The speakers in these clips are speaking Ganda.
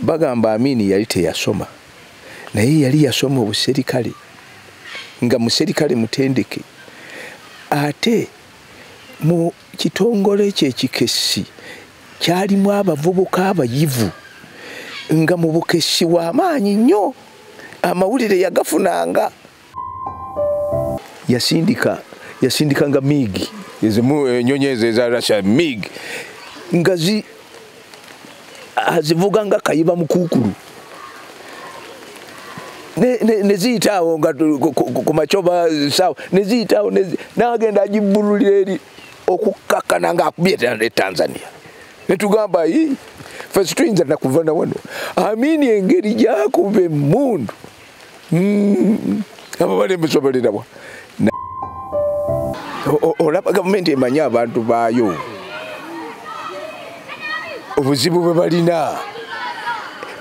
Bagamba Amini yali teyasoma, naye yali yasoma obuserikale, nga muserikale mutendeke. Ate mu kitongole kye ekikessi kyalimu abavubuka abayivu, nga mu bukessi w'amaanyi nnyo, amawulire yagafunanga. Yasindikanga MiG, ezimu ennyonyi ezo eza Russia, MiG, nga azivuga nga Kayiba Mukuukulu, ne ziyitaawo nga ku makyoba saawa, ne ziyitaawo, n'agenda agibbululira eri okukakkana ng'akubye e Tanzania. Ne tugamba ffe situyinza nakuva na wano. Amini engeri gy'akuba emmundu, abo balemusobolerawa. Olaba gavumenti emanyi abantu baayo obuzibu bwe balina,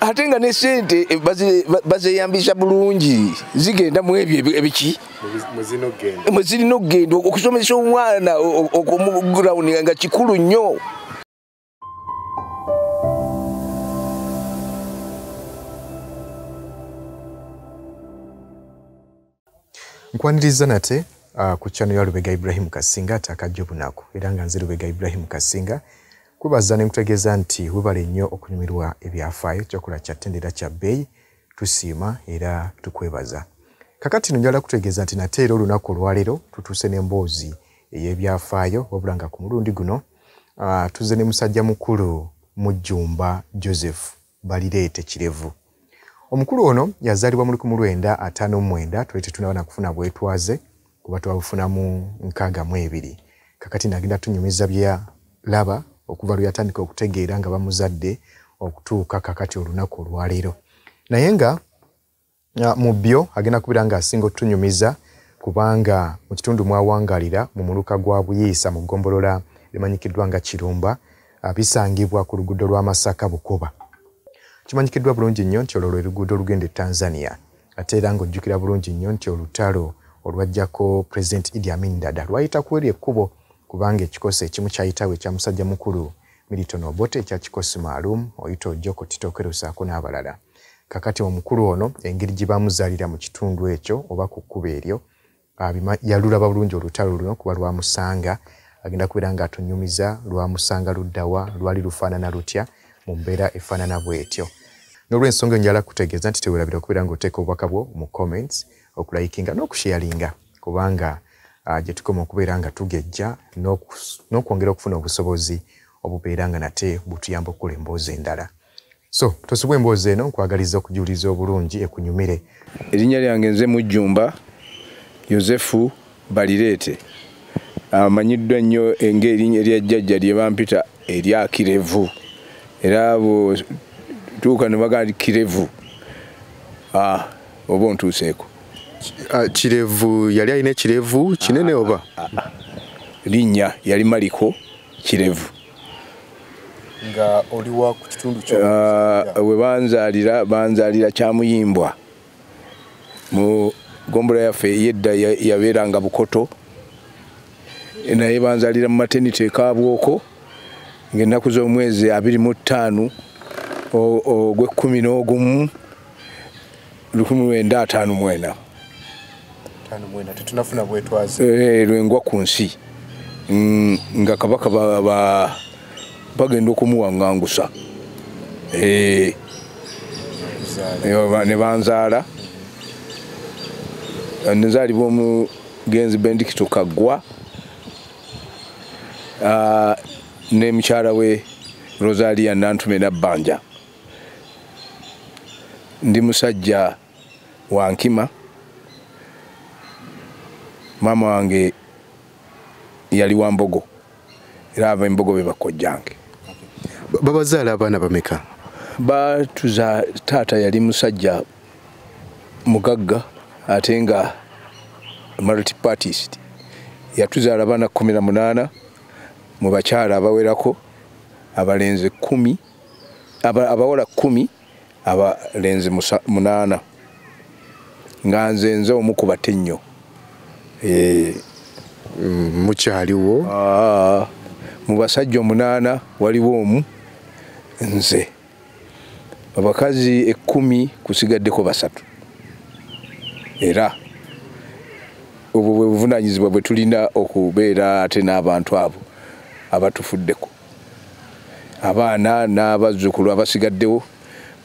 ate nga ne ssente bazeyambisa bulungi, zigenda mu ebyo ebiki mwe zirina okugenda. Okusomesa omwana okumugrawundi nga kikulu nnyo. Nkwaniriza nate ku channel ya Lubega Ibrahim Kasinga atakajja obunaku, era nga nze Lubega Ibrahim Kasinga kwebaza ne nkutegeeza nti webale nnyo okunyumirwa ebyafaayo, kyokola kya ttendera kya bbeeyi, tusiima era tukwebaza. Kakati nno njagala kutegeeza nti nate era olunaku olwaleero tutuuse n'emboozi ey'ebyafaayo, wabula nga ku mulundi guno tuzze ne musajja mukulu Mujjumba Joseph Balireete Kirevu. Omukulu ono yazaalibwa mu 1959, twali tetunnaba na kufuna bwetwaze kuba twabufunamu 62. Kakati nagenda tunyumiza bye yalaba okuva lwe yatandika okutegeera nga bamuzadde okutuuka kakati olunaku olwaleero. Naye nga mu byo agenda kubeera ng'asinga otunyumiza, kubanga mu kitundu mwawangalira mu muluka gwa Buyiisa mu ggombolola limanyikiddwa nga Kirumba, bisangibwa ku luguudo lwa Masaka Bukoba. Kimanyikiddwa bulungi nnyo nti olwo lwe luguudo olugenda e Tanzania. Ate era ng'ojjukira bulungi nnyo nti olutalo olwajjako President Idi Amin Dada lwayita ku eryo ekkubo, kubanga ekikosi ekimu kyayitawo ekya musajja mukulu Milton Obote, ekya kikosi maalum Oyito Ojoko Tito Okello ssaako n'abalala. Kakati omukulu ono engeri gye bamuzaalira mu kitundu ekyo oba ku kkubo eryo, yalulaba bulungi olutalo luno kuba lwamusanga. Agenda kubeera ng'atunyumiza lwamusanga luddawa, lwali lufaanana lutya mu mbeera efaanana bw'etyo. N'olw'ensonga njagala kutegeeza nti teweerabira okubeera ng'oteeka obubaka bwo mu comments, okulayikinga n'okusharinga, kubanga gye tukoma okubeera nga tugejja n'okwongera okufuna obusobozi obubeera nga nate butuyamba okukola emboozi endala. So tosubwa emboozi eno, nkwagaliza okugiwuliriza obulungi ekunyumire. Erinnya lyange nze Mujjumba Yosefu Balireete, amanyiddwa nnyo eng'erinnya erya jjajja lye bampita erya Kirevu, era bw'otuuka ne bagamba Kirevu, oba ontuuseeko. Kirevu yali alina ekirevu kinene oba? Linnya yali Maliko Kirevu. Nga oli wa ku kitundu kyo? We banzaalira Kyamuyimbwa mu ggombolola yaffe ey'edda yabeeranga Bukoto, naye banzaalira mu maternity e Kaabwoko ng'ennaku z'omwezi 25 ogw'e11 1954. Tetunafuna bwetwaze. Lwengwa ku nsi nga kabaka bagenda okumuwaŋŋangusa, ne banzaala. Nzaalibwa omugenzi Benedicto Kaggwa ne mukyala we Rosalia Nantume Nabbanja. Ndi musajja wa Nkima. Maama wange yali wa Mbogo, era aba Embogo be bakojjange. Babazaala abaana bameka? Batuza taata yali musajja mugagga ate nga multi-partist. Yatuzaala abaana 18 mu bakyala abawerako, abalenzi 10, abawala 10, abalenzi 8. Nga nze nze omu ku bato ennyo. Mukyaliwo? Mu basajja 8 waliwo omu nze. Abakazi 10 kusigaddeko 3. Era obwo bwe buvunaanyizibwa bwe tulina okubeera ate n'abantu abo abatufuddeko. Abaana n'abazzukulu abasigaddewo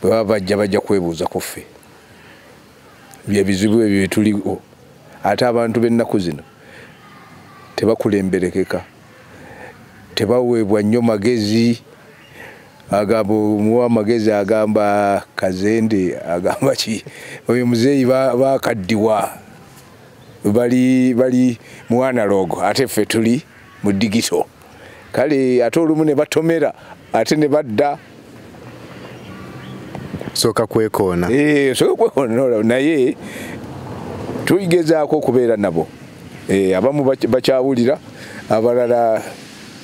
bwe baba bajja bajja kwebuuza ku ffe. Bye bizibu ebyo bye tuliko. Ate abantu b'ennaku zino tebakulemberekeka, tebaweebwa nnyo magezi. Agamba omuwa amagezi agamba kazende, agamba ki oyo muzeeyi bakaddiwa, bali mu analog, ate ffe tuli mu digital. Kale ate olumu ne batomera ate ne badda. Sooka kwekoona. Sooka kwekoona, naye tugezaako okubeera nabo. Abamu bakyawulira, abalala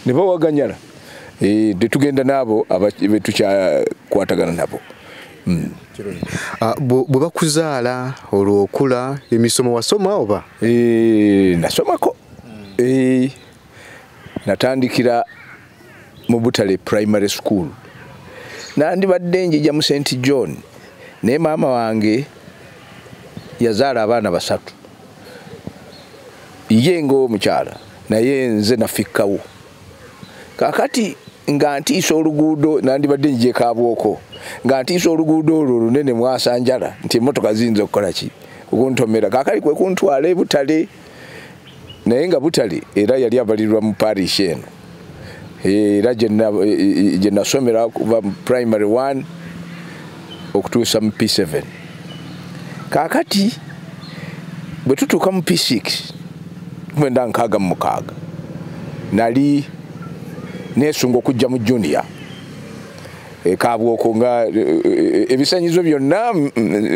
ne bawaganyala. Tetugenda nabo betukyakwatagana nabo. Bwe bakuzaala olw'okula emisomo wasoma oba? Nasomako. Natandikira mu Butale Primary School. Nandibadde njija mu St John, naye maama wange yazaala abaana 3. Ye ng'omukyala, naye nze nafikkawo. Kaakati nga ntiisa oluguudo, nandibadde njija e Kaabwoko, nga ntiisa oluguudo olwo olunene mwasanjala nti emmotoka ziyinza okukola ki, okuntomera. Kaakati kwe kuntwala e Butale, naye nga Butale era yali abalirwa mu parish eno. Era gye nasomera kuva mu primary 1 okutuusa mu P7. Kaakati bwe tutuuka mu P6 1966 nali neesunga okujja mu junior Kaabwoko, nga ebisanyizo byonna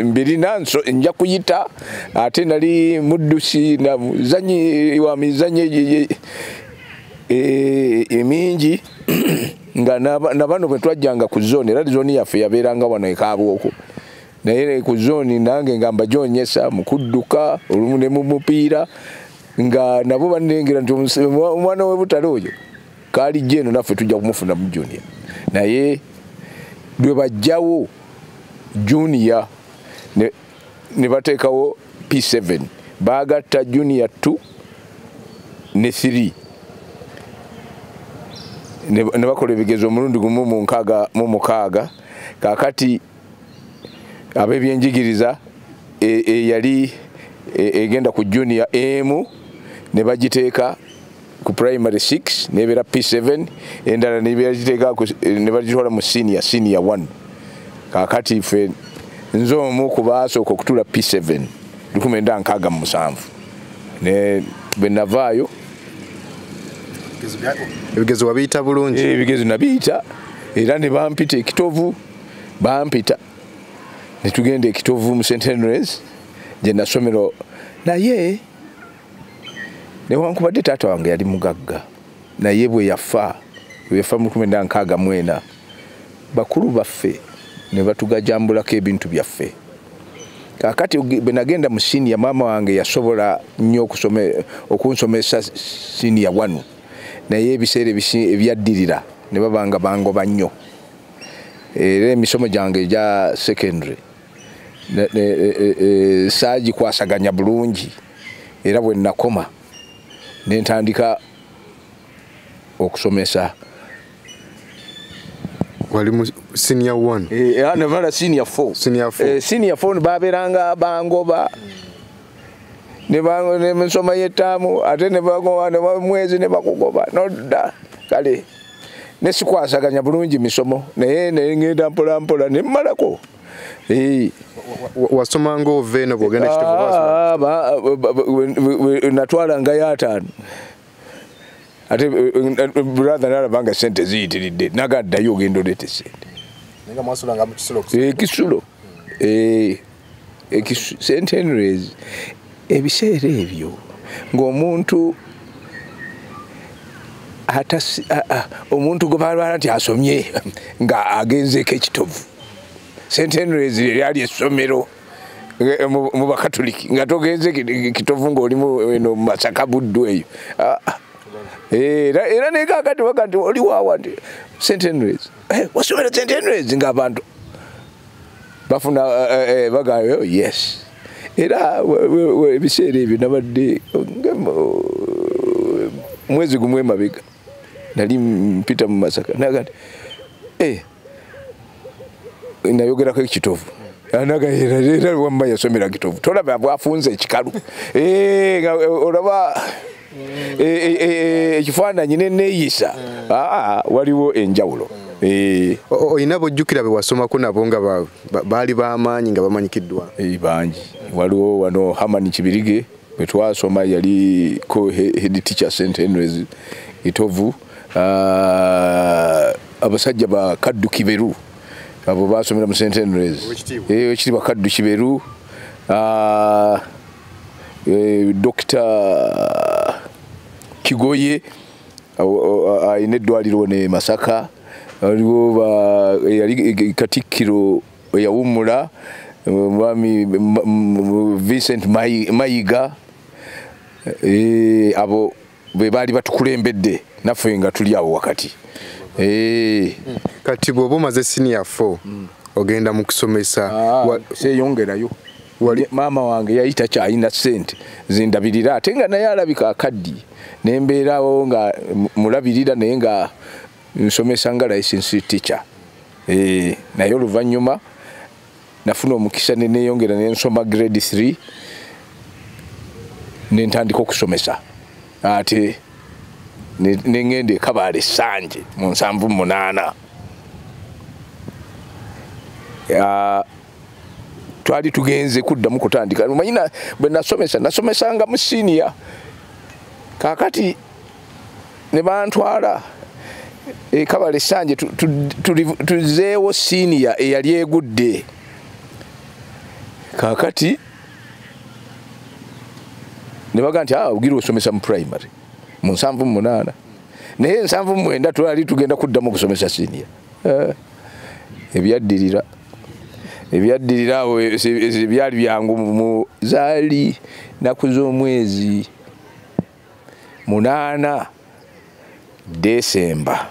mbirina, nja kuyita. Ate nali muddusi na muzanyi wa mizannyo emingi, nga na bano bwe twajjanga ku zone, era zone yaffe yabeeranga wano e Kaabwoko, naye ku zone nange nga mbajonyesa mu kudduka olumu ne mu mupiira, nga nabo bannengera nti omwana w'e Butale oyo kaali eno naffe tujja kumufuna mu junior. Naye lwe bajjawo junior ne bateekawo P7, baagatta junior 2 ne 3 ne bakola ebigezo omulundi gumu mu 66. Kaakati ab'ebyenjigiriza eyali egenda ku junior emu ne bagiteeka ku primary 6 nebeera P7, endala ne bagitwala mu senior 1. Kaakati ffe nze omu ku baasooka okutuula P7 1967 ne bwe navaayo. Ebigezo wabiyita bulungi? Ebigezo nabiyita, era ne bampita ekitovu, bampita ne tugenda ekitovu mu St Henry's gye nasomero. Naye newankubadde taata wange yali mugagga, naye bwe yafa mu 1964 bakulu baffe ne batugajambulako ebintu byaffe. Kaakati bwe nagenda mu senior, maama wange yasobola nnyo okunsomesa senior 1, naye ebiseera ebyaddirira ne babanga bangoba nnyo. Era emisomo gyange egya secondary saagikwasaganya bulungi, era bwe nakoma ne ntandika okusomesa. Wali mu senior 1? Namala senior 4. Senior 4. Senior 4 babeeranga bangoba ne nsoma y'ettaamu, ate ne bagoba ne mwezi ne bakugoba nodda. Kale ne sikwasaganya bulungi misomo, naye ne ngenda mpola mpola ne mmalako. Wasoma ng'ova eno bw'ogenda Kitovu? Natwalangayo 5. Ate brother nalaba nga ssente ziyitiridde, nagaddayo ogenda oleete ssente. Naye nga mwasulanga mu kisulo? Ekisulo. St Henry's ebiseera ebyo ng'omuntu omuntu gwe balwala nti asomye nga agenzeeko ekitovu. St Henry's lyali essomero mu bakatoliki, nga togenze kitovu ng'oli mu Masaka Buddu eyo. Era naye kaakati baga nti oli waawa nti St Henry's, wasomera St Henry's, ng'abantu Bafuna bagayo yes. Era ebiseera ebyo nabadde mwezi gumu emabega nali mpita mu Masaka naga nti nayogerako ekitovu anaga era wamma yasomera kitovu tolaba bwafunze ekikalu olaba ekifaananyi neneeyisa waliwo enjawulo. Oyina bojjukira be wasomako nabo nga baali b'amaanyi nga bamanyikiddwa? Bangi. Waliwo wano Hamani Kibirige bwe twasoma yali ko head teacher St Henry's Kitovu. Abasajja ba Kaddu Kiberu abo basomera mu St Henry's. Ekitiibwa Kaddu Kiberu, Dr. Kigoye alina eddwaliro ne Masaka. Waliwo yali Katikkiro eyawummula mwami Vincent Mayiga. Abo be baali batukulembedde naffe nga tuli awo wakati. Kati bw'oba omaze senior 4 ogenda mu kusomesa? Seeyongerayo. Maama wange yali takyalina ssente zindabirira ate nga naye alabika akaddi nembeerawo nga mulabirira naye nga nsomesa nga licensed teacher. Naye oluvannyuma nafuna omukisa ne neeyongera ne nsoma grade 3 ne ntandika okusomesa ate ne ngenda e Kabale Ssanje mu 78. Twali tugenze kuddamu kutandika. Omanyi bwe nasomesa nasomesanga mu senior. Kaakati ne bantwala e Kabale Ssanje tuzeewo senior eyali egudde. Kaakati ne bagamba nti ogira osomesa mu primary mu 78 naye 79 twali tugenda kuddamu okusomesa senior. Ebyaddirira awo byali byangu mu zaali nnaku z'omwezi 8 Desemba.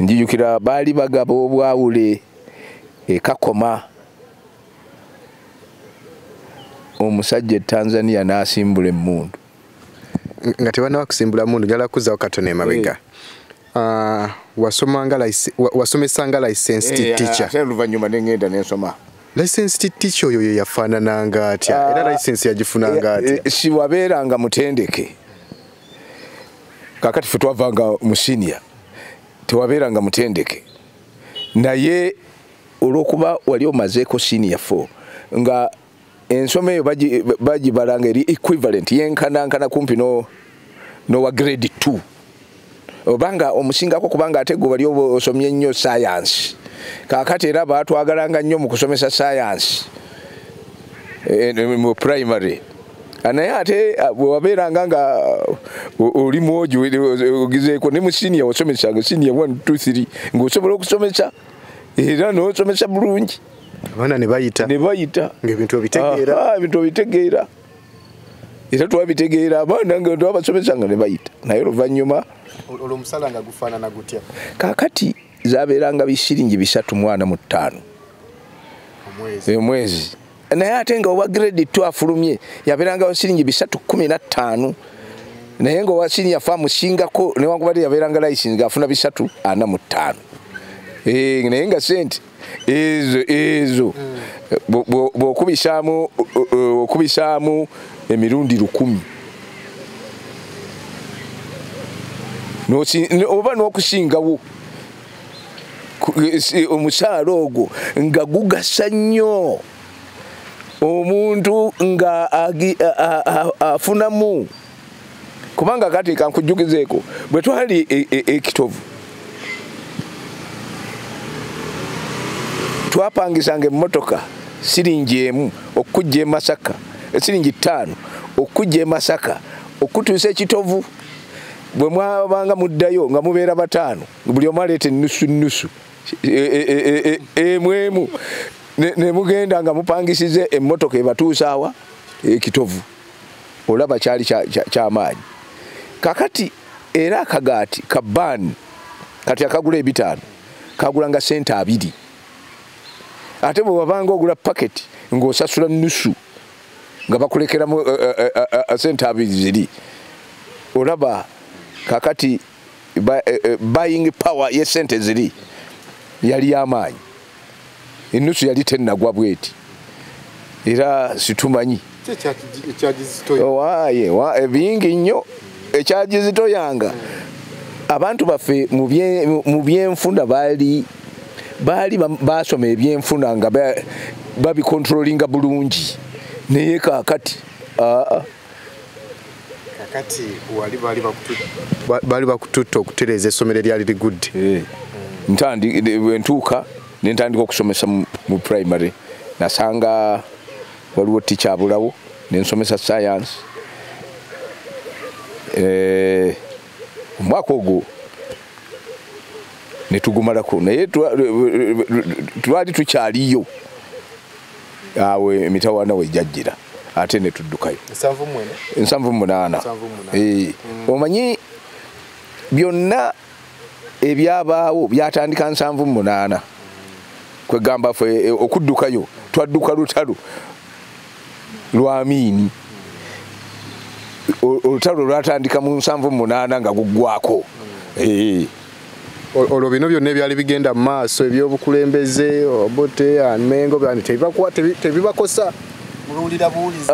Njijukira baali bagaba obwawule e Kakoma. Omusajja e Tanzania n'asimbula emmundu. Nga tebannaba kusimbula mmundu njagala kuzzaawo katono emabega. Wasomesanga licensed teacher. Ate oluvannyuma ne ngenda ne nsoma. Licensed teacher oyo ye yafaanananga atya? Era license yagifunanga atya? Si wabeeranga mutendeke. Kaakati ffe twavanga mu senior tewabeeranga mutendeke. Naye olw'okuba wali omazeeko senior 4 nga ensoma eyo bagibalanga eri equivalent yenkanankana kumpi n'owa grade 2. Obanga omusingako kubanga ate gwe wali osomye nnyo science. Kaakati era baatwagalanga nnyo mu kusomesa science mu primary. Naye ate bwe wabeeranga nga oli mwogi ogizeeko ne mu senior osomesanga senior 1 2 3 ng'osobola okusomesa era n'osomesa bulungi. Abaana ne bayita. Ne bayita. Ng'ebintu obitegeera. Ebintu obitegeera. Era twabitegeera abaana nga twabasomesanga ne bayita. Naye oluvannyuma olwo omusala nga gufaanana gutya? Kaakati zabeeranga bisiringi 345 omwezi. Naye ate nga owa grade 2 afulumye yabeeranga siringi 315 naye nga owa senior 4 amusingako newankubadde yabeeranga license ng'afuna 345. Naye nga sente ezo bw'okubisaamu emirundi 1000 oba n'okusingawo omusaala ogwo nga gugasa nnyo omuntu nga afunamu. Kubanga kati kankujjukizeeko bwe twali ekitovu twapangisanga emmotoka siringi 1 okujja e Masaka, siringi 5 okujja e Masaka okutuusa ekitovu. Bwe mwabanga muddayo nga mubeera 5 buli omu aleeta ennusu nnusu emu ne mugenda nga mupangisize emmotoka ebatuusa awa ekitovu. Olaba kyali kyamaanyi. Kakati era akagaati ka baani kati akagula 5 kagulanga sente 2. Ate bwe wabanga ogula paketi ng'osasula nusu nga bakulekeramu sente abiri ziri. Olaba kakati buying power ye sente ziri yali y'amaanyi. Enusu yali tennagwa bweti era situmanyi bingi nnyo ekyagizitoyanga. Abantu baffe mu byenfuna baali basoma ebyenfuna nga babikontrolinga bulungi, naye kaakati kakati wali bali bakututta okutereeza essomero eryali ligudde. Ntuuka ne ntandika okusomesa mu primary, nasanga waliwo teacher abulawo ne nsomesa science. Omwaka ogwo ne tugumalako, naye twali tukyaliyo awo emitawaana we jajjira ate ne tuddukayo. 78. Omanyi byonna ebyabaawo byatandika 78. Kwegamba ffe okuddukayo twadduka lutalo lwa Amini. Olutalo lwatandika mu 78 nga guggwako. Olwo bino byonna ebyali bigenda mu maaso ebyobukulembeze Obote Mengo tebibakosa mubiwulira buwulizi?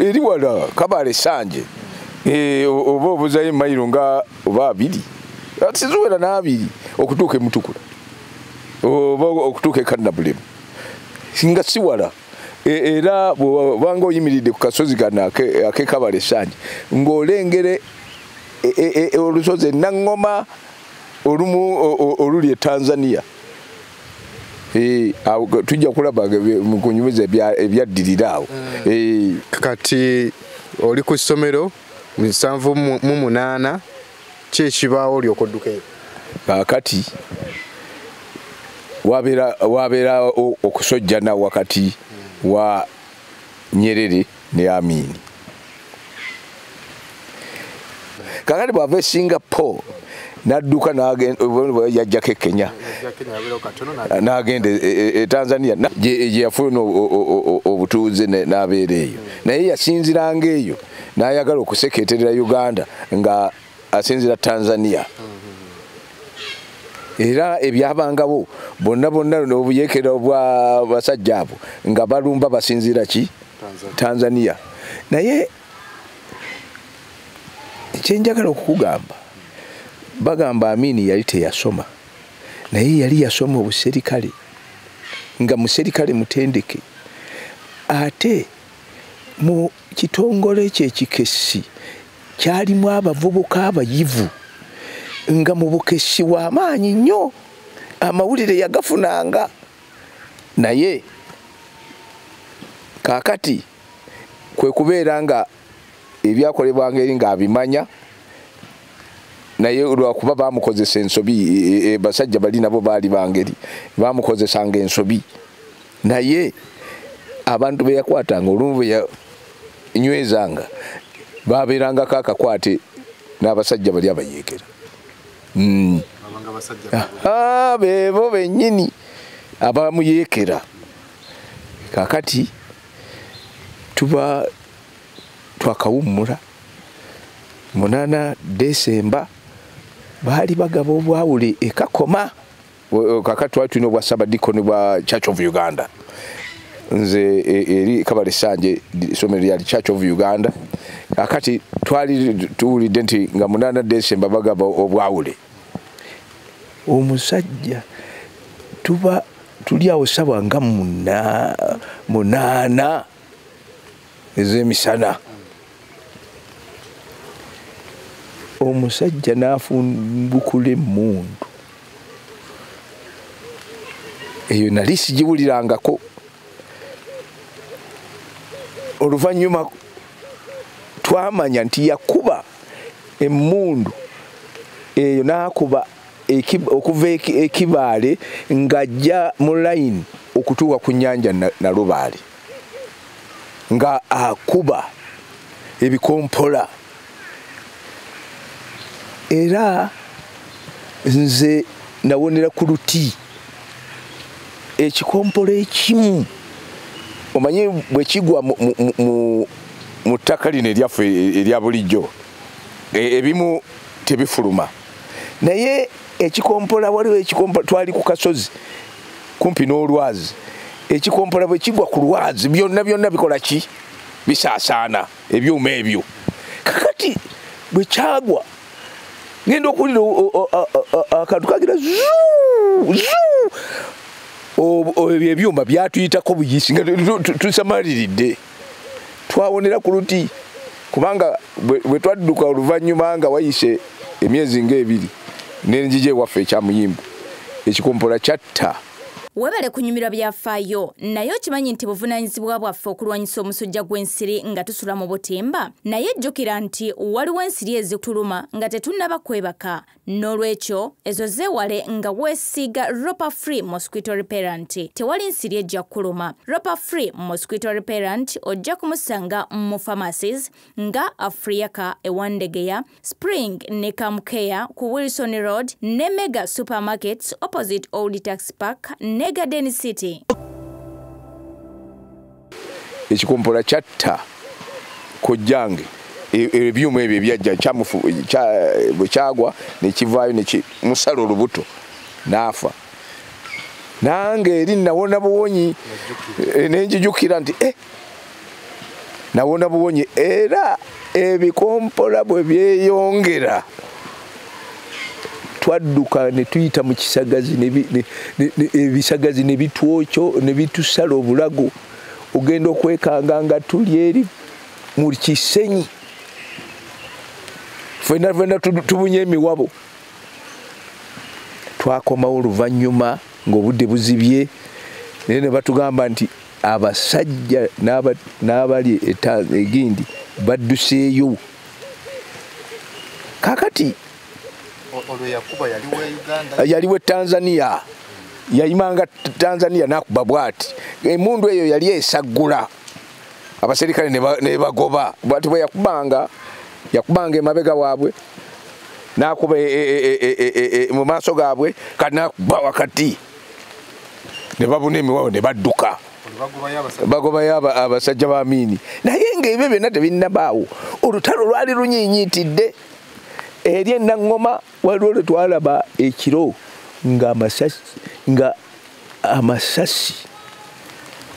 Eri wala Kabale Sanje oba obuzayo mayiro nga oba abiri siziwera n'abiri okutuuka e Mutukula oba okutuuka e Kannabulemu nga si wala. Era bw'obanga oyimiridde ku kasozi kano ak'e Kabale Sanje ng'olengere olusozi e Naŋŋoma olumu oluli e Tanzania. Tujja kulaba mu kunyumiza ebyaddirira awo. Kati oli ku ssomero mu 78 ki ekibaawo olyoka oddukeyo? Kaakati wabeera okusojjana wakati wa Nyerere ne Amini. Kakati bw'ava e Singapore n'adduka yajjako e Kenya n'agenda e Tanzania gye yafuna obutuuze n'abeera eyo, naye yasinziranga eyo n'ayagala okuseketerera Uganda nga asinzira Tanzania. Era ebyabangawo bonna bonna n'obuyeekera obwa basajja abo nga balumba basinzira ki? Tanzania. Naye kyenjagala okukugamba, bagamba Amini yali teyasoma, naye yali yasoma obuserikale nga muserikale mutendeke, ate mu kitongole kye ekikessi kyalimu abavubuka abayivu nga mu bukessi w'amaanyi nnyo, amawulire yagafunanga. Naye kaakati kwe kubeera nga ebyakolebwanga eri ng'abimanya, naye lwakuba bamukozesa ensobi, basajja bali nabo baali bangeri bamukozesanga ensobi, naye abantu be yakwatanga olumu be yanywezanga babeerangako akakwate n'abasajja bali abayeekera. Beebo bennyini abamuyeekera. Kaakati tuba twakawummula 8 Desemba baali bagaba obwawule e Kakoma. Kakati twali tulina obwa Ssabadiikoni bwa Church of Uganda. Nze eri Kabale Sanje essomero lyali Church of Uganda. Kakati twali tuwulidde nti nga 8 Desemba bagaba obwawule. Omusajja tuba tuli awo ssaawa nga 8 ez'emisana, omusajja n'afumbukula emmundu. Eyo nali sigiwulirangako. Oluvannyuma twamanya nti yakuba emmundu eyo n'akuba okuva ekibaale ng'ajja mu layini okutuuka ku nnyanja Nalubaale, nga akuba ebikompola. Era nze nawonera ku luti Ekikompola ekimu omanye bwe kigwa mu ttaka lino eryaffe erya bulijjo, ebimu tebifuluma, naye ekikompola, waliwo ekikompola, twali ku kasozi kumpi n'olwazi, ekikompola bwe kigwa ku lwazi byonna byonna bikola ki? Bisaasaana ebyuma ebyo. Kakati bwe kyagwa ngenda okuwulira akantu kagira zuu zuu, ebyo ebyuma byatuyitako buyisi nga tusamaliridde, twawonera ku luti, kubanga bwe twadduka oluvannyuma nga wayise emyezi ng'ebiri n'enjija ewaffe ekyamuyimbu, ekikompola kyatta. Webale kunyumirwa byafaayo, naye okimanyi nti buvunaanyizibwa bwaffe okulwanyisa omusujja gw'ensiri nga tusula mu butimba. Naye jjukira nti waliwo ensiri ezituluma nga tetunnaba kwebaka, n'olwekyo ezo zeewale nga weesiiga Ropa Free Mosquito Repellent. Tewali nsiri ejja kuluma. Ropa Free Mosquito Repellent ojja kumusanga mu pharmacies nga Afriaka Ewandegeya, Spring ne Kamkeya ku Wilson Road ne Mega Supermarkets opposite Old Tax Park ne Garden City. Ekikompola kyatta kojjange, ebyuma ebyo ebyajja bwe kyagwa ne kivaayo ne kimusala olubuto n'afa. Nange eri nawona buwonyi, ne njijukira nti nawona buwonyi. Era ebikompola bwe byeyongera twadduka ne tuyita mu kisagazi, ebisagazi ne bitwokyo ne bitusala obulago, ogenda okwekanga nga tuli eri mu Kisenyi, ffenna ffenna tubunye emiwabo. Twakomawo oluvannyuma ng'obudde buzibye, naye ne batugamba nti abasajja n'abali egindi badduseeyo. Kaakati yaliwo Tanzania, yayimanga Tanzania n'akuba bw'ati, emmundu eyo yali esaggula, abaserikale ne bagoba. Bw'ati bwe yakubanga, yakubanga emabega waabwe, n'akuba mu maaso gaabwe, kati n'akuba wakati, ne babuna emiwawo ne badduka, bagobayo abasajja ba Amini. Naye ng'ebyo byonna tebinnabaawo, olutalo lwali lunyiinyiitidde. Eri Enaŋŋoma waliwo lwe twalaba ekiro nga amasasi,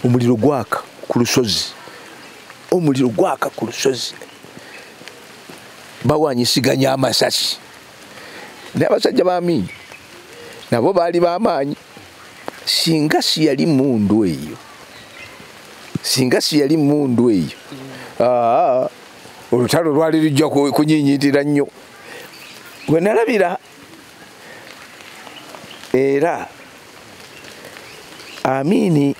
omuliro gwaka ku lusozi, omuliro gwaka ku lusozi, bawanyisiganya amasasi. Naye abasajja ba Amini nabo baali b'amaanyi. Singa si yali mmundu eyo, singa si yali mmundu eyo, olutalo lwali lujja kunyiinyiitira nnyo. We nalabira era Amini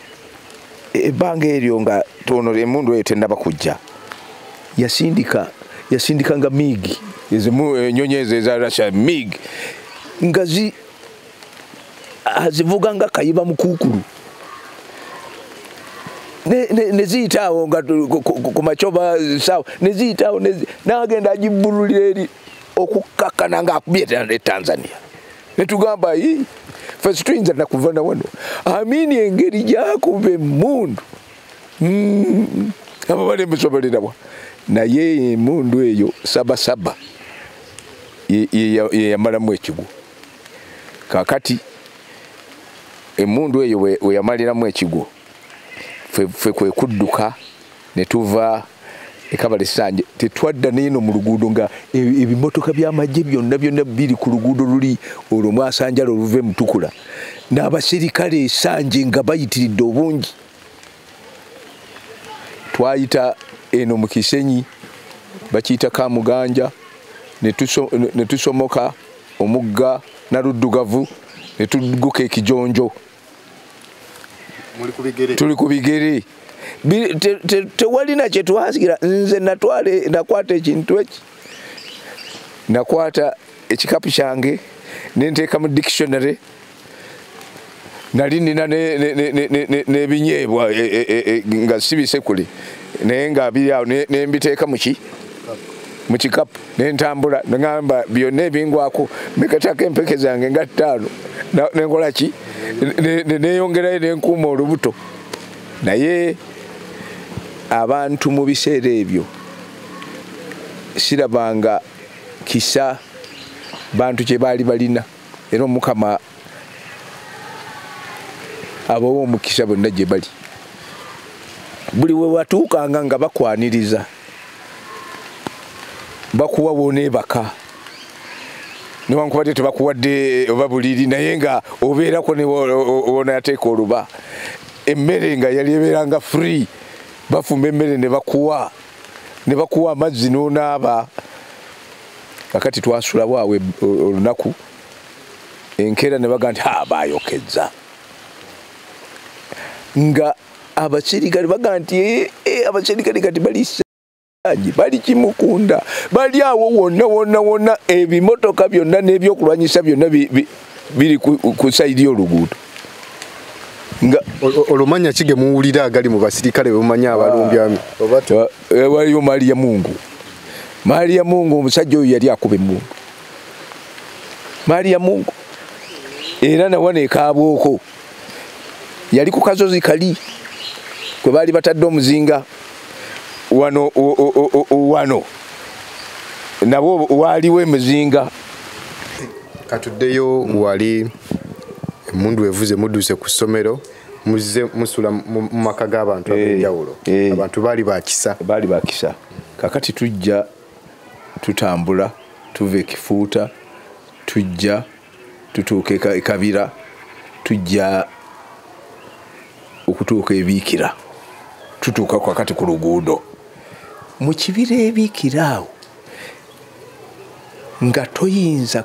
ebbanga eryo nga tono emmundu eyo tennaba kujja, yasindikanga MiG, ennyonyi ezo eza Russia, MiG, nga azivuga nga kayiba mukuukulu, ne ziyita awo nga ku makyoba saawa, ne ziyita awo, n'agenda agibbululira eri okukakkana ng'akubye e Tanzania. Ne tugamba ffe situyinza nakuva na wano. Amini engeri gy'akuba emmundu, abo bali musobolerawa. Naye emmundu eyo sabasaba ye yamalamu ekigwo. Kaakati emmundu eyo we yamaliramu ekigwo, ffe kwe kudduka ne tuva ekabale Sanje. Tetwadda n'eno mu luguudo nga ebimotoka by'amagye byonna byonna biri ku luguudo luli olwo Mwasanjala oluva e Mutukula, n'abaserikale Esanje nga bayitiridde obungi. Twayita eno mu Kisenyi bakiyita Kamuganja, ne tusomoka omugga Naluddugavu ne tugguka Ekijonjo. Tuli ku bigere, tewalina kye twasigira. Nze nakwata ekintu eki, nakwata ekikapu kyange ne nteeka mu dictionary, nali nina n'ebinyeebwa nga si bisekule, naye nga biri awo, ne mbiteeka mu kikapu, ne ntambula ne ŋŋamba byonna ebingwako, mbikatako empeke zange nga 5, ne nkola ki, Neyongerayo nenkuuma olubuto. Naye abantu mu biseera ebyo sirabanga kisa bantu kye baali balina, era Omukama abawa omukisa bonna gye bali. Buli we watuukanga nga bakwaniriza, bakuwa woneebaka, newankubadde tebakuwadde oba buliri, naye nga obeerako wonateeka oluba. Emmere nga yali ebeeranga free, bafumba emmere ne bakuwa, ne bakuwa amazzi n'onaaba. Kakati twasulawo awo olunaku, enkeera ne baga nti ha baayokezza. Nga abasirikale baga nti abasirikale kati bali bali Kimukunda, bali awo wonna wonna wonna, ebimotoka byonna n'ebyokulwanyisa byonna biri ku sayidi y'oluguudo. Nga olumanya kige muwulira agali mu basirikale bemumanya abalumbi ami waliyo Maria Mungu. Maria Mungu omusajja oyo yali akuba emmundu. Maria Mungu era nawana ekaabwoko yali ku kasozi kali kwe baali batadde omuzinga wano wano nabo waaliwo emizinga. Katuddeyo wali emundu evuze mudduse ku ssomero, muzze musula mu maka g'abantu ab'enjawulo. Abantu baali bakisa. Baali bakisa. Kakati tujja tutambula tuva Ekifuuta, tujja tutuuka e Kabira, tujja okutuuka Ebiikira, tutuuka kakati ku luguudo. Mu kibira Ebiikira awo nga toyinza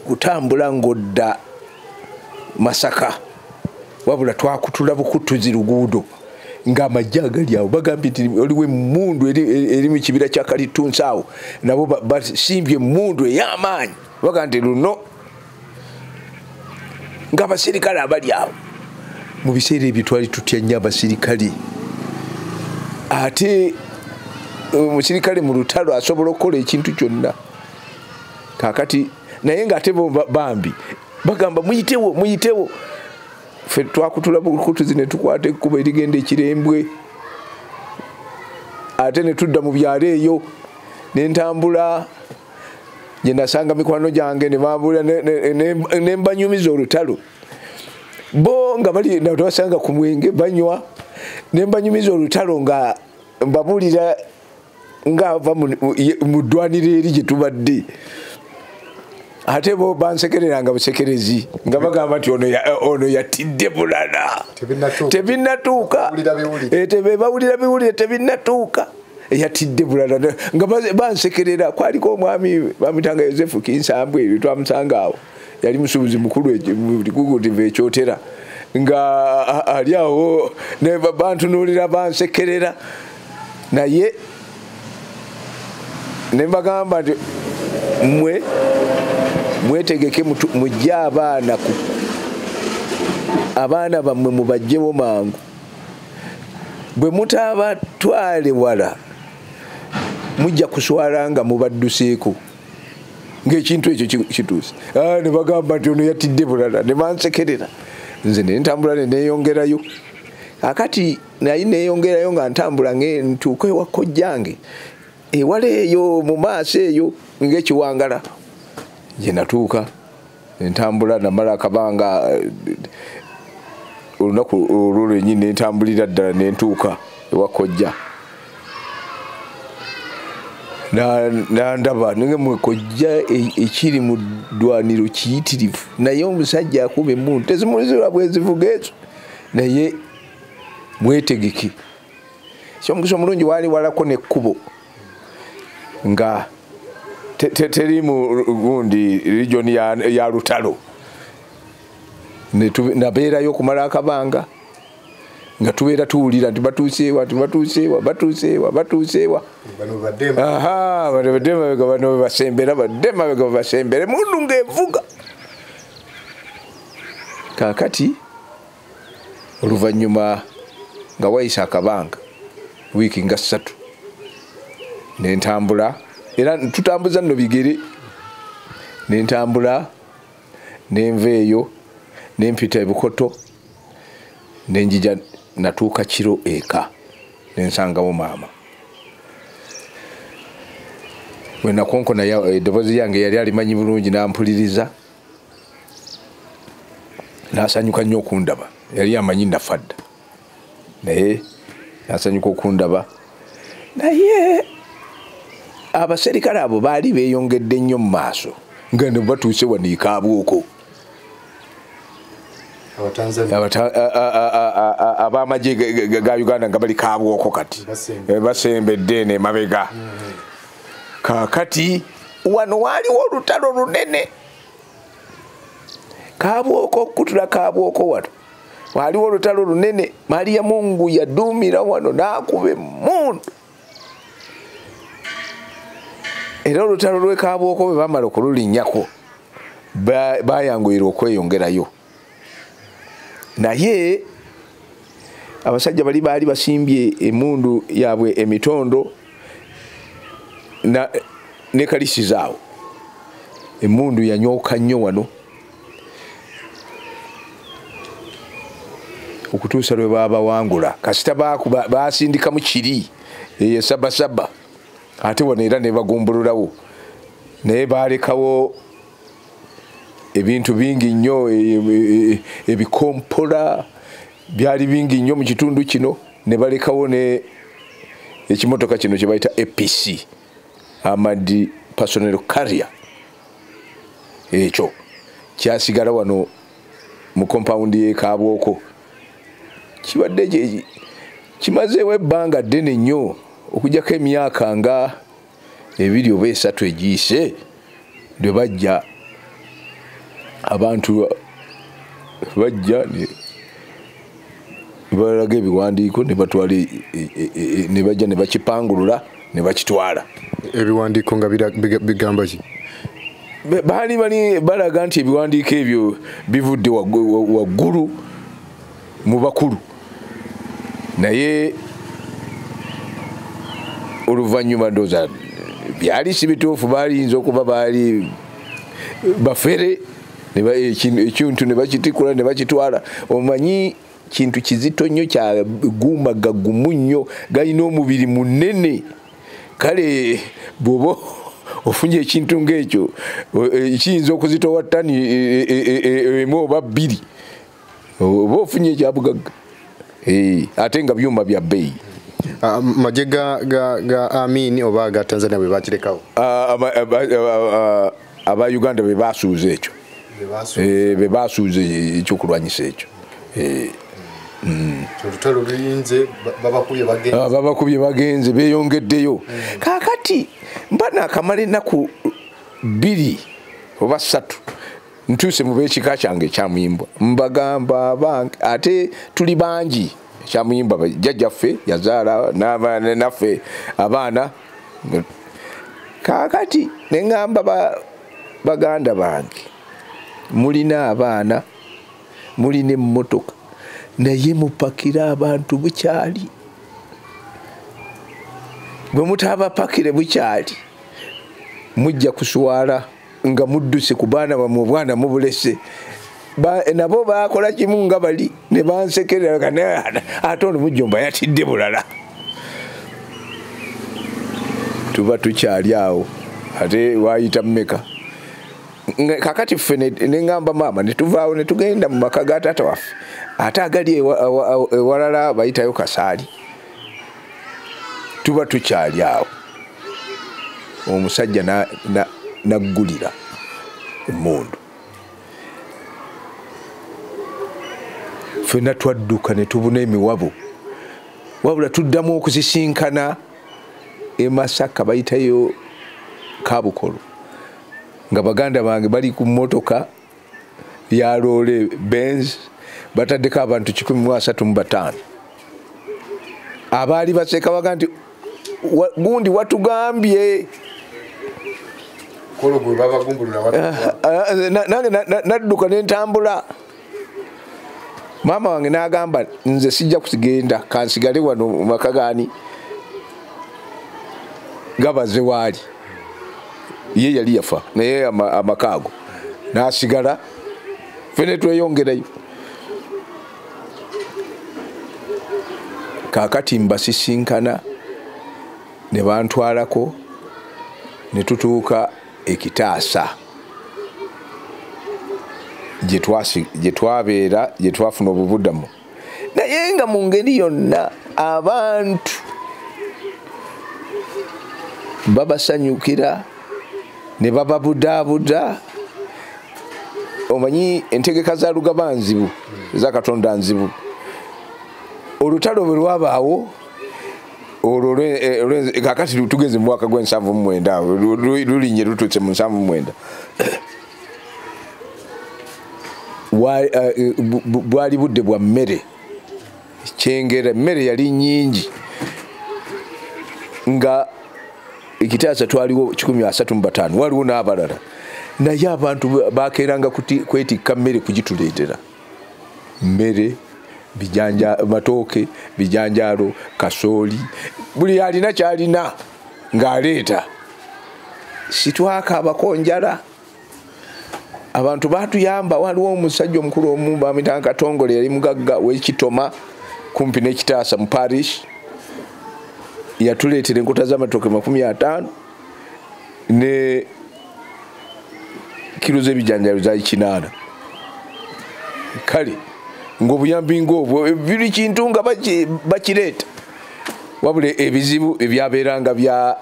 kutambula ng'odda Masaka, wabula twakutula bukutuzi luguudo ng'amagye agali awo. Bagambye nti oliwo emmundu eri mu kibira kya Kalitunsi awo, nabo basimbye emmundu ey'amaanyi, baga nti luno ng'abasirikale abali awo. Mu biseera ebyo twali tutya nnyo abasirikale, ate omusirikale mu lutalo asobola okukola ekintu kyonna. Kaakati naye ng'ate bo bambi bagamba muyitewo muyitewo. Ffe twakutula bukutuzi ne tukwata ekkubo erigenda Ekirembwe, ate ne tudda mu byalo eyo. Ne ntambula gye nasanga mikwano gyange ne bambula ne mbanyumiza olutalo. Bo nga bali twasanga ku mwenge banywa, ne mbanyumiza olutalo nga mbabuulira ng'ava mu ddwaniro eri gye tubadde. Ate bo bansekereranga busekerezi nga bagamba nti ono yatidde bulala, tebinnatuuka, bawulira biwulire tebinnatuuka, yatidde bulala nga bansekerera. Kwaliko omwami bamuyitanga Yosefu Kinsambwe, ebyo twamusanga awo, yali musuubuzi mukulu kugutiva Ekyotera, nga ali awo ne bantunuulira bansekerera. Naye ne mbagamba nti mmwe mwetegeke mujje abaana ku abaana bammwe mubajjewo mangu, bwe mutaabatwale wala mujja kuswala nga mubadduseeko ng'ekintu ekyo kituuse. Ne bagamba nti ono yatidde bulala, ne bansekerera. Nze ne ntambula ne neeyongerayo. Akati naye neeyongerayo nga ntambula ntuuka ewa kojjange ewala eyo mu maaso eyo ng'ekiwangala. Gye natuuka entambula namala akabanga olunaku olwo lwennyini nentambulira ddala nentuuka ewa kojja. Nandaba ninge mwe kojja ekiri mu ddwaniro kiyitirivu, naye omusajja akuba emmundu tezimulizirwa bwezivuga ezo, naye mwetegeke. Ekyomukisa omulungi waali walako n'ekkubo nga teri mu gundi region ya lutalo. Nabeerayo okumala akabanga nga tubeera tuwulira nti batuuseewa, batuuseewa, batuuseewa, batuuseewa. Aha, bano badde mabega, bano basembera, badde mabega basembere, emmundu ng'evuga. Kaakati oluvannyuma nga wayise akabanga wiiki nga 3 nentambula, era tutambuza nno bigere, nentambula nenva eyo Nempita ebukoto nenjija natuuka kiro eka nensangawo maama. Bwe nakonkona eddoboozi yange yali alimanyi bulungi n'ampuliriza, n'asanyuka nnyo okundaba. Yali amanyi nafa dda, naye n'asanyuka okundaba. Naye abaserikale abo baali beeyongedde nnyo mu maaso nga ne batuuse wano e Kabuuko. Ab'amagye ga Uganda nga bali Kabuuko kati basembedde eno emabega. Kaakati wano waaliwo olutalo lunene. Kabuuko okutula Kabuuko wano waaliwo olutalo lunene. Maria Mungu yaduumira wano n'akuba emmundu. Era olutalo lw'e Kabuuko bwe baamala okululinnyako bayanguyirwa okweyongerayo. Naye abasajja bali baali basimbye emmundu yaabwe emitondo ne kalisi zaawo. Emmundu yanyooka nnyo wano okutuusa lwe baabawangula. Kasita baasindikamu kiri eyo sabasaba, ate wano era ne bagumbululawo. Naye baalekawo ebintu bingi nnyo, ebikompola byali bingi nnyo mu kitundu kino. Ne balekawo ne ekimotoka kino kye bayita APC, Armored Personnel Carrier. Ekyo kyasigala wano mu compound y'e Kabuuko. Kibadde kimazeewo ebbanga ddene nnyo, okuggyako emyaka nga 2 oba 3 egiyise lwe bajja abantu bajja ne balaga ebiwandiiko ne batwala, ne bajja ne bakipangulula ne bakitwala. Ebiwandiiko nga bigamba ki? Baali bali balaga nti ebiwandiiko ebyo bivudde waggulu mu bakulu. Naye oluvannyuma ndowooza byali si bituufu, baaliyinza okuba baali bafere, ekintu ne bakitikula ne bakitwala. Omanyi kintu kizito nnyo, kya guuma gagumu nnyo, galina omubiri munene. Kale bw'oba ofunye ekintu ng'ekyo kiyinza okuzitowa ttani 1 oba 2, oba ofunye ekyabugagga, ate nga byuma bya bbeeyi. Magye ga Amin oba ga Tanzania bwe bakirekawo? Aba Uganda be basuuza ekyo, be basuuza ekyokulwanyisa ekyo. Olutalo luyinze, babakubye bagenze, beeyongeddeyo. Kaakati mba naakamala ennaku 2 oba 3 ntuuse mu b'ekika kyange ekyamuyimbwa, mbagamba abange, ate tuli bangi. Ekyamuyimba jjajjaffe yazaala naffe abaana. Kaakati ne ŋŋamba baganda bange, mulina abaana, mulina emmotoka, naye mupakire abantu bukyali. Bwe mutaabapakire bukyali mujja kuswala nga mudduse ku baana bammwe, obwana mubulese. Nabo baakola kimu nga bali ne bansekerera, ate ono mujjomba yatidde bulala. Tuba tukyali awo, ate waayita mmeka. Kakati ffe ne ŋŋamba maama ne tuvaawo ne tugenda mu maka ga taata waffe, ate agali ewalala bayitayo Kasaali. Tuba tukyali awo, omusajja naggulira emmundu. Ffenna twadduka ne tubuna emiwabo, wabula tuddamu okusisinkana e Masaka bayitayo Kabukolo, nga baganda bange bali ku mmotoka ya loole Benz, bataddeko abantu 135. Abaali baseka baga nti gundi watugambye. Nange nadduka ne ntambula. Maama wange n'agamba nze sijja kugenda, kansigale wano mu maka gaani gabaze waali. Ye yali yafa naye amaka ago n'asigala, ffe ne tweyongerayo. Kaakati mbasisinkana ne bantwalako ne tutuuka ekitaasa gye twabeera, gye twafuna obubudamu. Naye nga mu ngeri yonna abantu babasanyukira ne bababudaabuda. Omanyi entegeka za Lugaba nzibu, eza Katonda nzibu. Olutalo bwe lwabaawo olwo kakati tugeze mu mwaka gw'ensanvu mu mwenda, lulinye lutuuse mu 79, bwali budde bwa mmere, Kyengera emmere yali nnyingi, nga ekitaasa twaliwo 135, waliwo n'abalala, naye abantu bakeeranga kwetikka mmere kugituleetera, mmere, bijanja, matooke, bijanjaalo, kasooli, buli alina kyalina ng'aleeta. Sitwakaabako njala, abantu baatuyamba. Waliwo omusajja omukulu omu bamuyitanga Katongole, yali mugagga w'Ekitoma kumpi n'Ekitaasa mu parish, yatuleetera enkota z'amatooke 50 ne kilo z'ebijanjaalo zaali 8. Kale ng'obuyambi ng'obwo buli kintu nga bakireeta, wabula ebizibu ebyabeeranga bya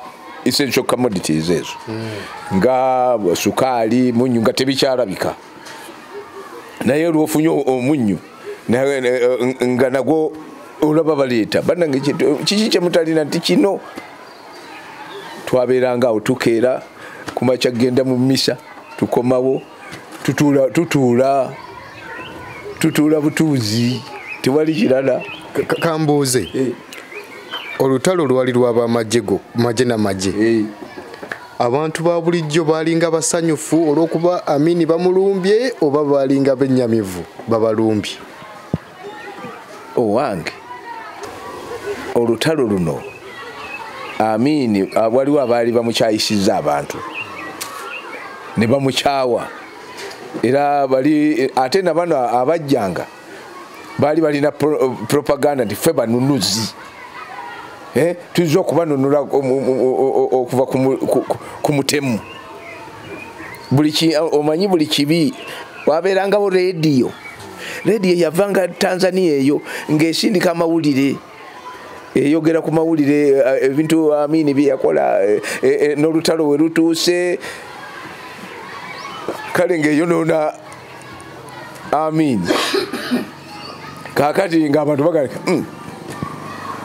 essential commodities ezo nga sukaali, munnyu nga tebikyalabika, naye olwofunye omunnyu nga nagwo olaba baleeta. Bannange kiki kye mutalina nti kino? Twabeeranga awo tukeera kumakya kugenda mu mmisa, tukomawo tutuula butuuzi, tewali kirala. Kambuuze, olutalo lwali lw'abamagye magye na magye, abantu ba bulijjo baalinga basanyufu olw'okuba Amini bamulumbye oba baalinga bennyamivu babalumbye? Owange, olutalo luno Amini waliwo abaali bamukyayisizza abantu ne bamukyawa, era bali ate na bano abajjanga baali balina propaganda nti ffe banunuzi, tuyinza okubanunula okuva ku mutemu. Omanyi buli kibi wabeerangawo rediyo, rediyo yavanga Tanzania eyo ng'esindika amawulire, eyogera ku mawulire ebintu Amini bye yakola n'olutalo we lutuuse. Kale ng'eyonoona Amini. Kaakati ng'abantu bagamba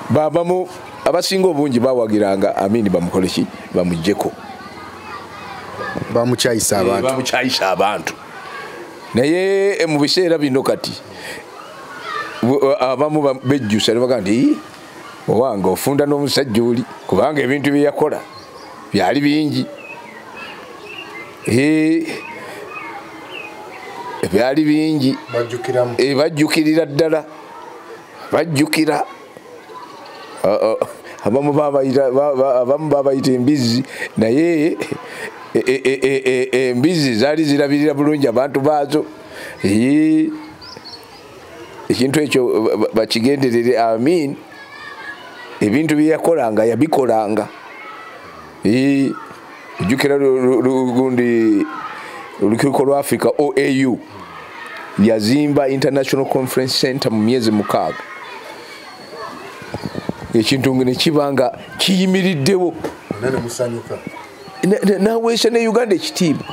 babamu abasinga obungi bawagiranga Amini bamukole ki, bamuggyeko, bamukyayisa abantu, bamukyayisa abantu. Naye mu biseera bino kati abamu bejjusa ne bagamba nti owange ofunda n'omusajja oli, kubanga ebintu bye yakola byali bingi, byali bingi, bajjukirira ddala, bajjukira. Abamu babayita embizzi, naye embizzi zaali zirabirira bulungi abantu baazo. Ekintu ekyo bakigenderere. Amin ebintu bye yakolanga yabikolanga. Ojjukira gundi olukiiko lwa Africa OAU yazimba International Conference Center mu myezi 6, ekintu ne kibanga kiyimiriddewo, naweesa ne Uganda ekitiibwa.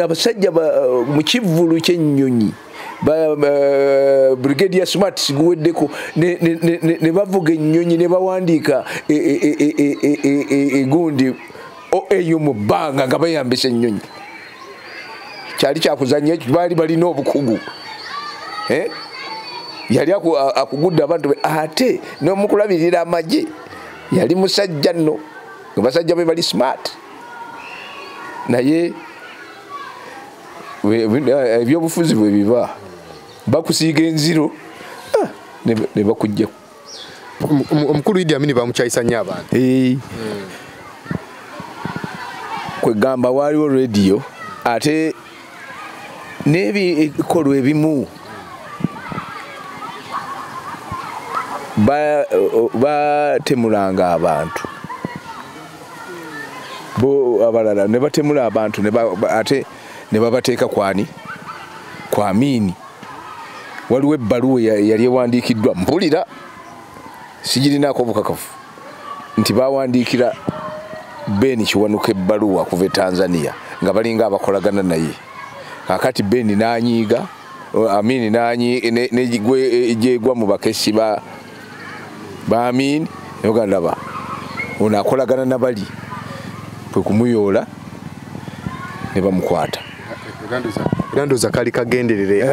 Abasajja mu kivvulu ky'ennyonyi Brigadier Smart guweddeko ne bavuga ennyonyi ne bawandiika egundi OAU mu bbanga nga bayambisa ennyonyi. Kyali kyakuzannya, baali balina obukugu, yali akugudde abantu, ate n'omukulabirira amagye yali musajja nno, abasajja be bali smart. Naye ebyobufuzi bwe biba bakusiiga enziro ne bakuggyako. Omukulu Idi Amini bamukyayisa nnyo abantu. Kwegamba waliwo rediyo ate n'ebikolwa ebimu Batemulanga abantu bo abalala ne batemula abantu ate ne babateeka kwani kwa Amini. Waliwo ebbaluwa yali ewandiikiddwa, mpulira sigirinaako obukakafu nti bawandiikira Ben Kiwanuka ebbaluwa kuva e Tanzania nga balinga abakolagana naye. Kaakati Ben n'anyiiga, Amini n'egyegwa mu bakessi ba Amini, ne ono akolagana na bali kwe kumuyoola ne bamukwata. Era ndowooza kaali kagenderere.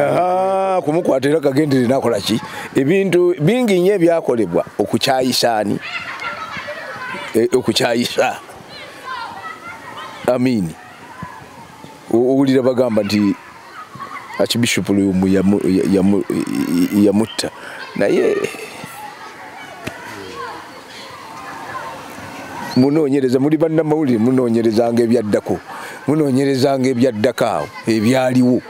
Kumukwata era kagenderere n'akola ki? Ebintu bingi nnyo ebyakolebwa okukyayisa ani? Okukyayisa Amini. Owulira bagamba nti Archbishop Luwum yamutta, naye munoonyereza, muli bannamawulire munoonyerezanga ebyaddako, munoonyerezanga ebyaddako awo ebyaliwo,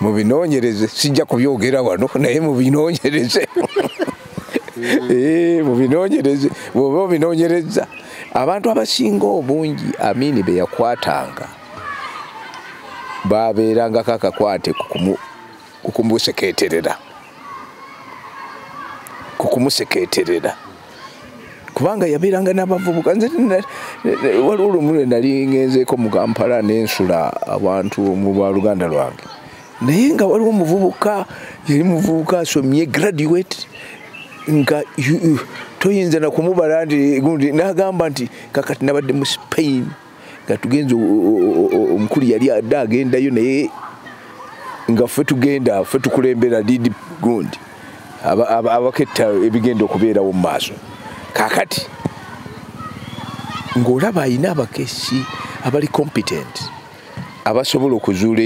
mubinoonyereze. Sijja kubyogera wano naye mubinoonyereze. Mubinoonyereze. Bw'oba obinoonyereza, abantu abasinga obungi Amini be yakwatanga babeerangako akakwate kukumuseketerera kubanga yabeeranga n'abavubuka. Nze waliwo olumu lwe nali ngenzeeko mu Kampala n'ensula abantu mu baluganda lwange, naye nga waliwo omuvubuka, yali muvubuka asomye graduate, nga toyinza na kumubala nti gundi. N'agamba nti kakati nabadde mu Spain nga tugenze, omukulu yali adde agendayo, naye nga ffe tugenda, ffe tukulembera lead gundi abaketta ebigenda okubeerawo mu maaso. Kakati ng'olaba ayina abakessi abali competent abasobola okuzuula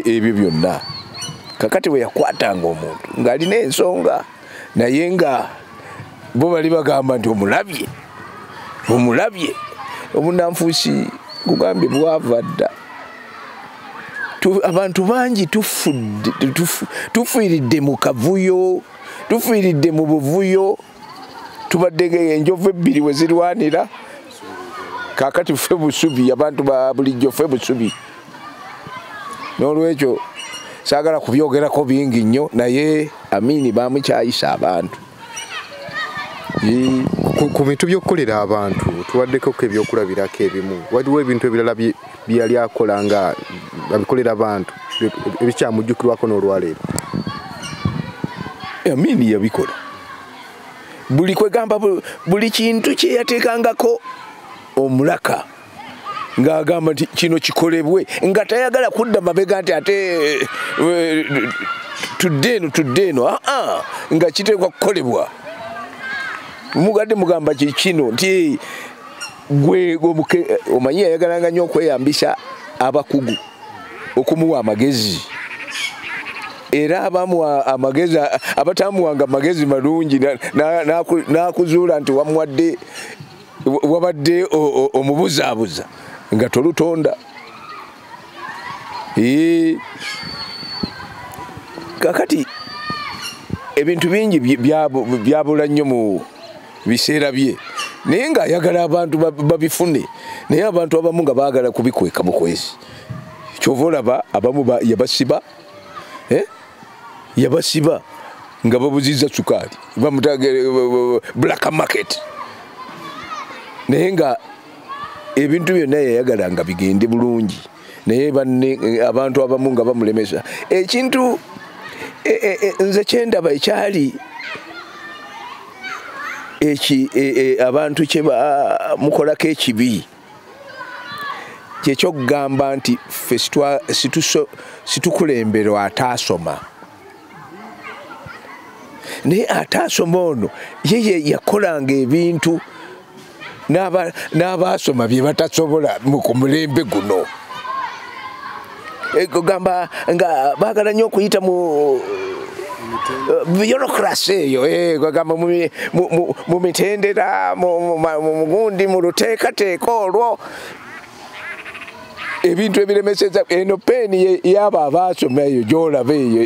ebyo byonna. Kakati bwe yakwatanga omuntu ng'alina ensonga, naye nga bo bali bagamba nti omulabye, omulabye. Obunnanfuusi kugambye bwava dda. Abantu bangi tufiiridde mu kavuyo, tufiiridde mu buvuyo, tubadde ng'enjovu ebbiri we zirwanira. Kaakati ffe busubi, abantu ba bulijjo ffe busubi. N'olwekyo saagala kubyogerako bingi nnyo, naye Amini bamukyayisa abantu. Ku bintu by'okukolera abantu tuwaddeko ebyokulabirako ebimu. Waliwo ebintu ebirala bye yali akola nga abikolera abantu ebikyamujjukirwako n'olwaleero? Amini yabikola. Buli kwegamba buli kintu kye yateekangako omulaka ng'agamba nti kino kikolebwe, nga tayagala kudda mabega nti ate tudde eno tudde eno, nga kiteekwa kukolebwa. Mugadde mugamba kino nti gwe omanyi yayagalanga nnyo okweyambisa abakugu okumuwa amagezi, era abamuwa amagezi abatamuwanga amagezi malungi n'akuzuula nti wamuwadde wabadde omubuzaabuza nga tolutonda. Kakati ebintu bingi byabula nnyo mu biseera bye, naye ng'ayagala abantu babifune, naye abantu abamu nga baagala kubikweka bukwesi. Kyova olaba abamu yabasiba, yabasiba nga babuzizza sukaali, bamutaga black market, naye nga ebintu byonna yayagala nga bigende bulungi, naye banne abantu abamu nga bamulemesa. Ekintu nze kyendaba ekyali abantu kye bamukolako ekibi kyekyokugamba nti ffe situkulemberwa ataasoma, naye ataasoma ono ye yakolanga ebintu n'abaasoma bye batasobola ku mulembe guno. Kugamba nga baagala nnyo okuyita mu bureaucracy eyo, kugamba mu mitendera, mu gundi, mu luteekateeka olwo. Ebintu ebiremeseza eno peni yaba abasoma eyo gy'olaba eyo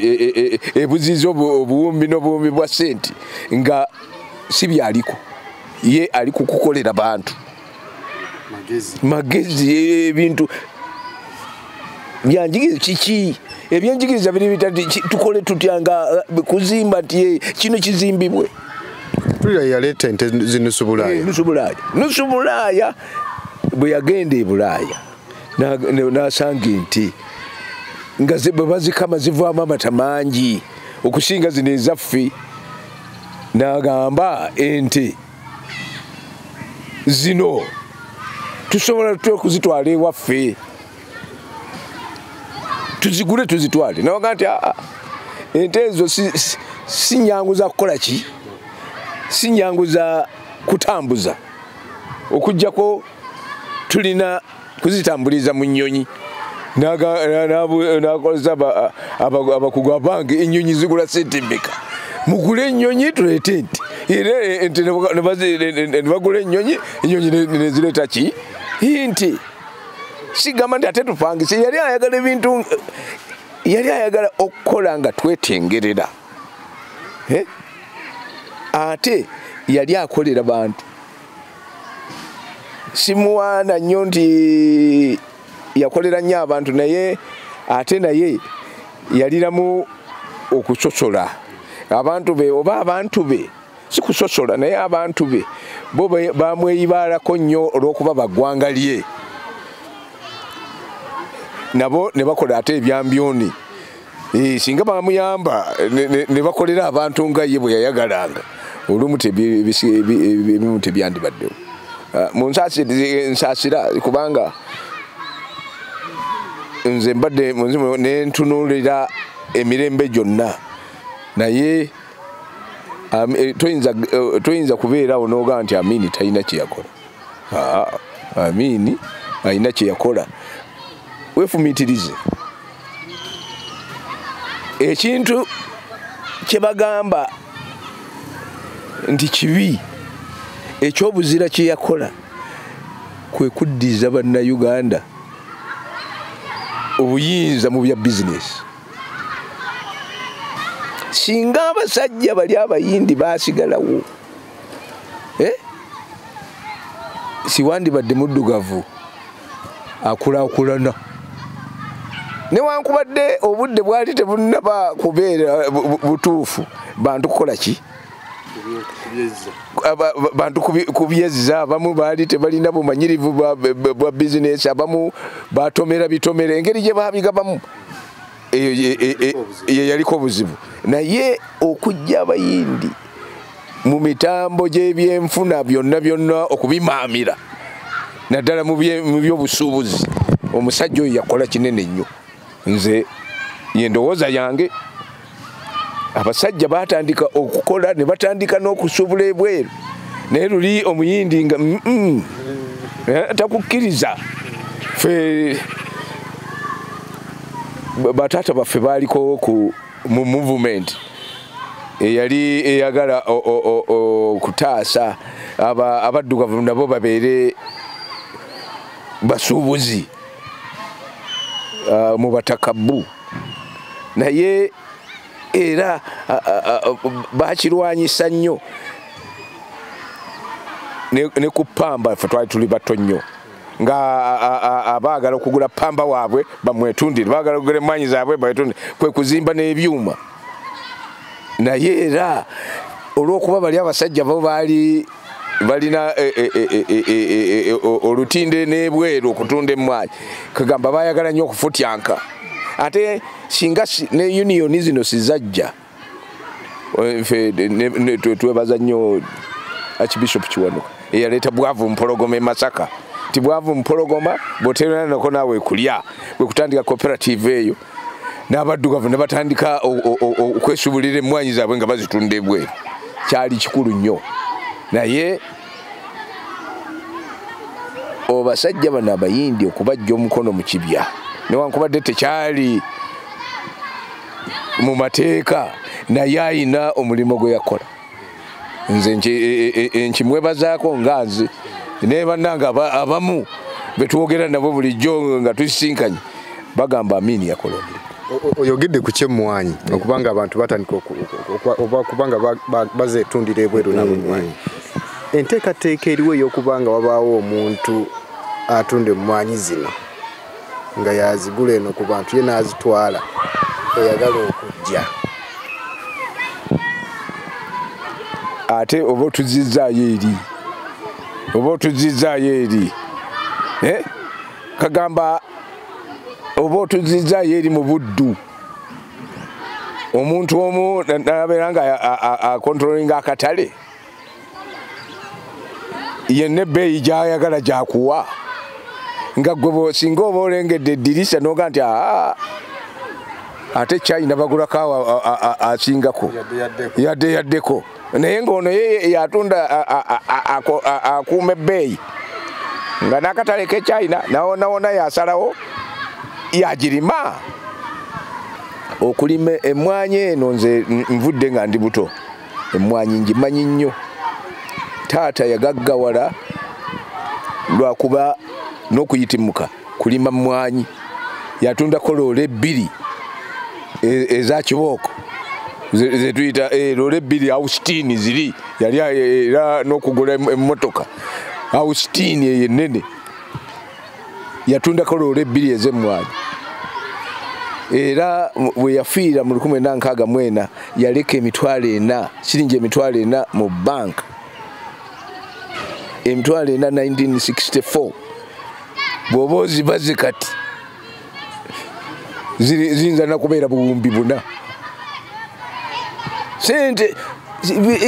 ebuziza obuwumbi n'obuwumbi bwa ssente nga si byaliko. Ye ali kukukolera bantu magezi ebintu byanjigiriza kiki ebyenjigiriza biri bitati tukole tutya nga kuzimba nti kino kizimbibwe. Tulira yaleeta ente zinusu Bulaaya. Nusu Bulaaya. Nusu Bulaaya bwe yagenda e Bulaaya n'asanga ente nga bwe bazikama zivaamu amata mangi okusinga zino ezaffe, n'agamba ente zino tusobola tutya okuzitwala ewaffe, tuzigule tuzitwale. N'agamba nti ente ezo si nyangu za kukola ki, si nyangu za kutambuza, okuggyako tulina kuzitambuliza mu nnyonyi. N'akozesa abakugu abange ennyonyi zigula ssente mmeka, mugule ennyonyi tuleete ente. Era ente ne bagula ennyonyi, ennyonyi ne zireeta ki nti. Sigamba nti ate tupangise, yali ayagala ebintu, yali ayagala okukola nga twetengerera. Ate yali akolera bantu. Simuwaana nnyo nti yakolera nnyo abantu, naye ate naye yaliramu okusosola abantu be, oba abantu be si kusosola, naye abantu be bo bamweyibaalako nnyo olw'okuba baggwanga lye, nabo ne bakola ate ebyambyoni. Singa bamuyamba ne bakolera abantu nga ye bwe yayagalanga, olumu ebimu tebyandibaddewo. Mu nsaasira kubanga nze mbadde ne ntunuulira emirembe gyonna, naye toyinza kubeerawo n'ogamba nti Amini talina kye yakola. Amini alina kye yakola. Weefumiitirize ekintu kye bagamba nti kibi, ekyobuzira kye yakola kwe kuddiza Bannayuganda obuyinza mu bya bizinesi. Singa abasajja bali Abayindi baasigalawo, siwandibadde muddugavu akulaakulana, newankubadde obudde bwali tebunnaba kubeera butuufu bantu kukola ki, bantu kubyezza. Abamu baali tebalina bumanyirivu bwa bizinesi, abamu batomera bitomera, engeri gye baabigabamu eyo yaliko obuzibu. Naye okujja Abayindi mu mitambo gy'ebyenfuna byonna byonna okubimaamira, naddala mu byobusuubuzi, omusajja oyo yakola kinene nnyo. Nze yendowooza yange, abasajja batandika okukola ne batandika n'okusuubula ebweru, naye luli Omuyindi nga takukkiriza. Ffe bataata baffe baaliko mu movement eyali eyagala okutaasa abaddugavu nabo babeere basuubuzi mu batakabu, naye era bakirwanyisa nnyo ne ku pamba. Ffe twali tuli bato nnyo nga abaagala okugula pamba waabwe bamwetundire, baagala okugula emmwanyi zaabwe bamwetundire, kwe kuzimba n'ebyuma. Naye era olw'okuba bali abasajja bo baali balina olutinde n'ebweru okutunda emmwanyi, kagamba baayagala nnyo okufutyanka. Ate singa ne union zino sizajja, ffe twebaza nnyo Archbishop Kiwanuka eyaleeta Bwavu Mpologoma e Masaka, nti Bwavu Mpologoma bw'oteerana nako naawe kulya, bwe kutandika cooperative eyo, n'abaddugavu ne batandika okwesuubulira emmwanyi zaabwe nga bazitunda ebweru. Kyali kikulu nnyo. Naye obasajja bano Abayindi okubajja omukono mu kibya, newankubadde tekyali mu mateeka, naye ayina omulimu gwe yakola. Nze nkimwebazaako nga nze ne bannange abamu Betwogera nabo bulijjo nga tusisinkanye bagamba Amini yakola omulimu. Oyogedde ku kyemmwanyi okubanga abantu batandika okubanga bazeetundira ebweru nabo emmwanyi. Enteekateeka eriwo ey'okubanga wabaawo omuntu atunda emmwanyi zino nga yazigula eno ku bantu ye n'azitwala eyagala okujja. Ate oba otuzizzaayo eri, oba otuzizzaayo eri, kagamba oba otuzizzaayo eri mu buddu. Omuntu omu n'abeera nga akontrolinga akatale yenna ebbeeyi gy'ayagala gy'akuwa, nga gwe singa oba olengedde eddirisa n'oga nti ate China bagulako asingako yadde yaddeko, naye ng'ono ye yatunda akuuma ebbeeyi nga n'akatale ke China nawonawona yasalawo yagirima. Okulima emmwanyi eno nze nvudde nga ndi buto, emmwanyi ngimanyi nnyo. Taata yagaggawala lwakuba n'okuyitimuka kulima mmwanyi, yatundako loole 2 eza kibooko zetuyita loole 2 Austin ziri, yali era n'okugula emmotoka Austin eyo ennene, yatundako loole 2 ez'emmwanyi. Era bwe yafiira mu 1964 yaleka 4,000 shilingi 4,000 mu banka, 4,000 1964. Bw'oba ozibaze kati ziyinza nakubeera 4,000.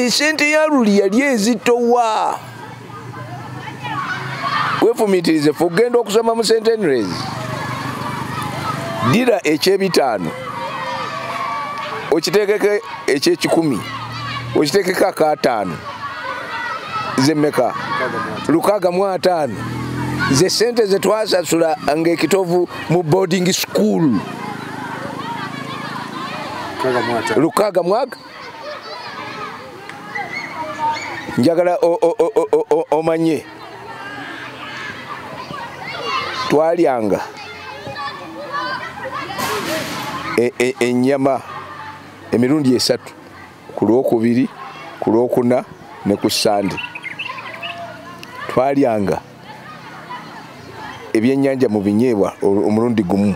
Sente ya luli yali ezitowa. Weefumiitirize ffe ogenda okusoma mu St. Henry's, dira eky'ebitaano okiteekeko eky'ekikumi okiteekeko akaataano, zemmeka 605 ze sente ze twasasula ng'ekitovu mu boarding school 605. Njagala omanye twalyanga ennyama emirundi 3, ku Lwokubiri, ku Lwokuna ne ku Sande. Twalyanga ebyennyanja mu binyeebwa omulundi gumu.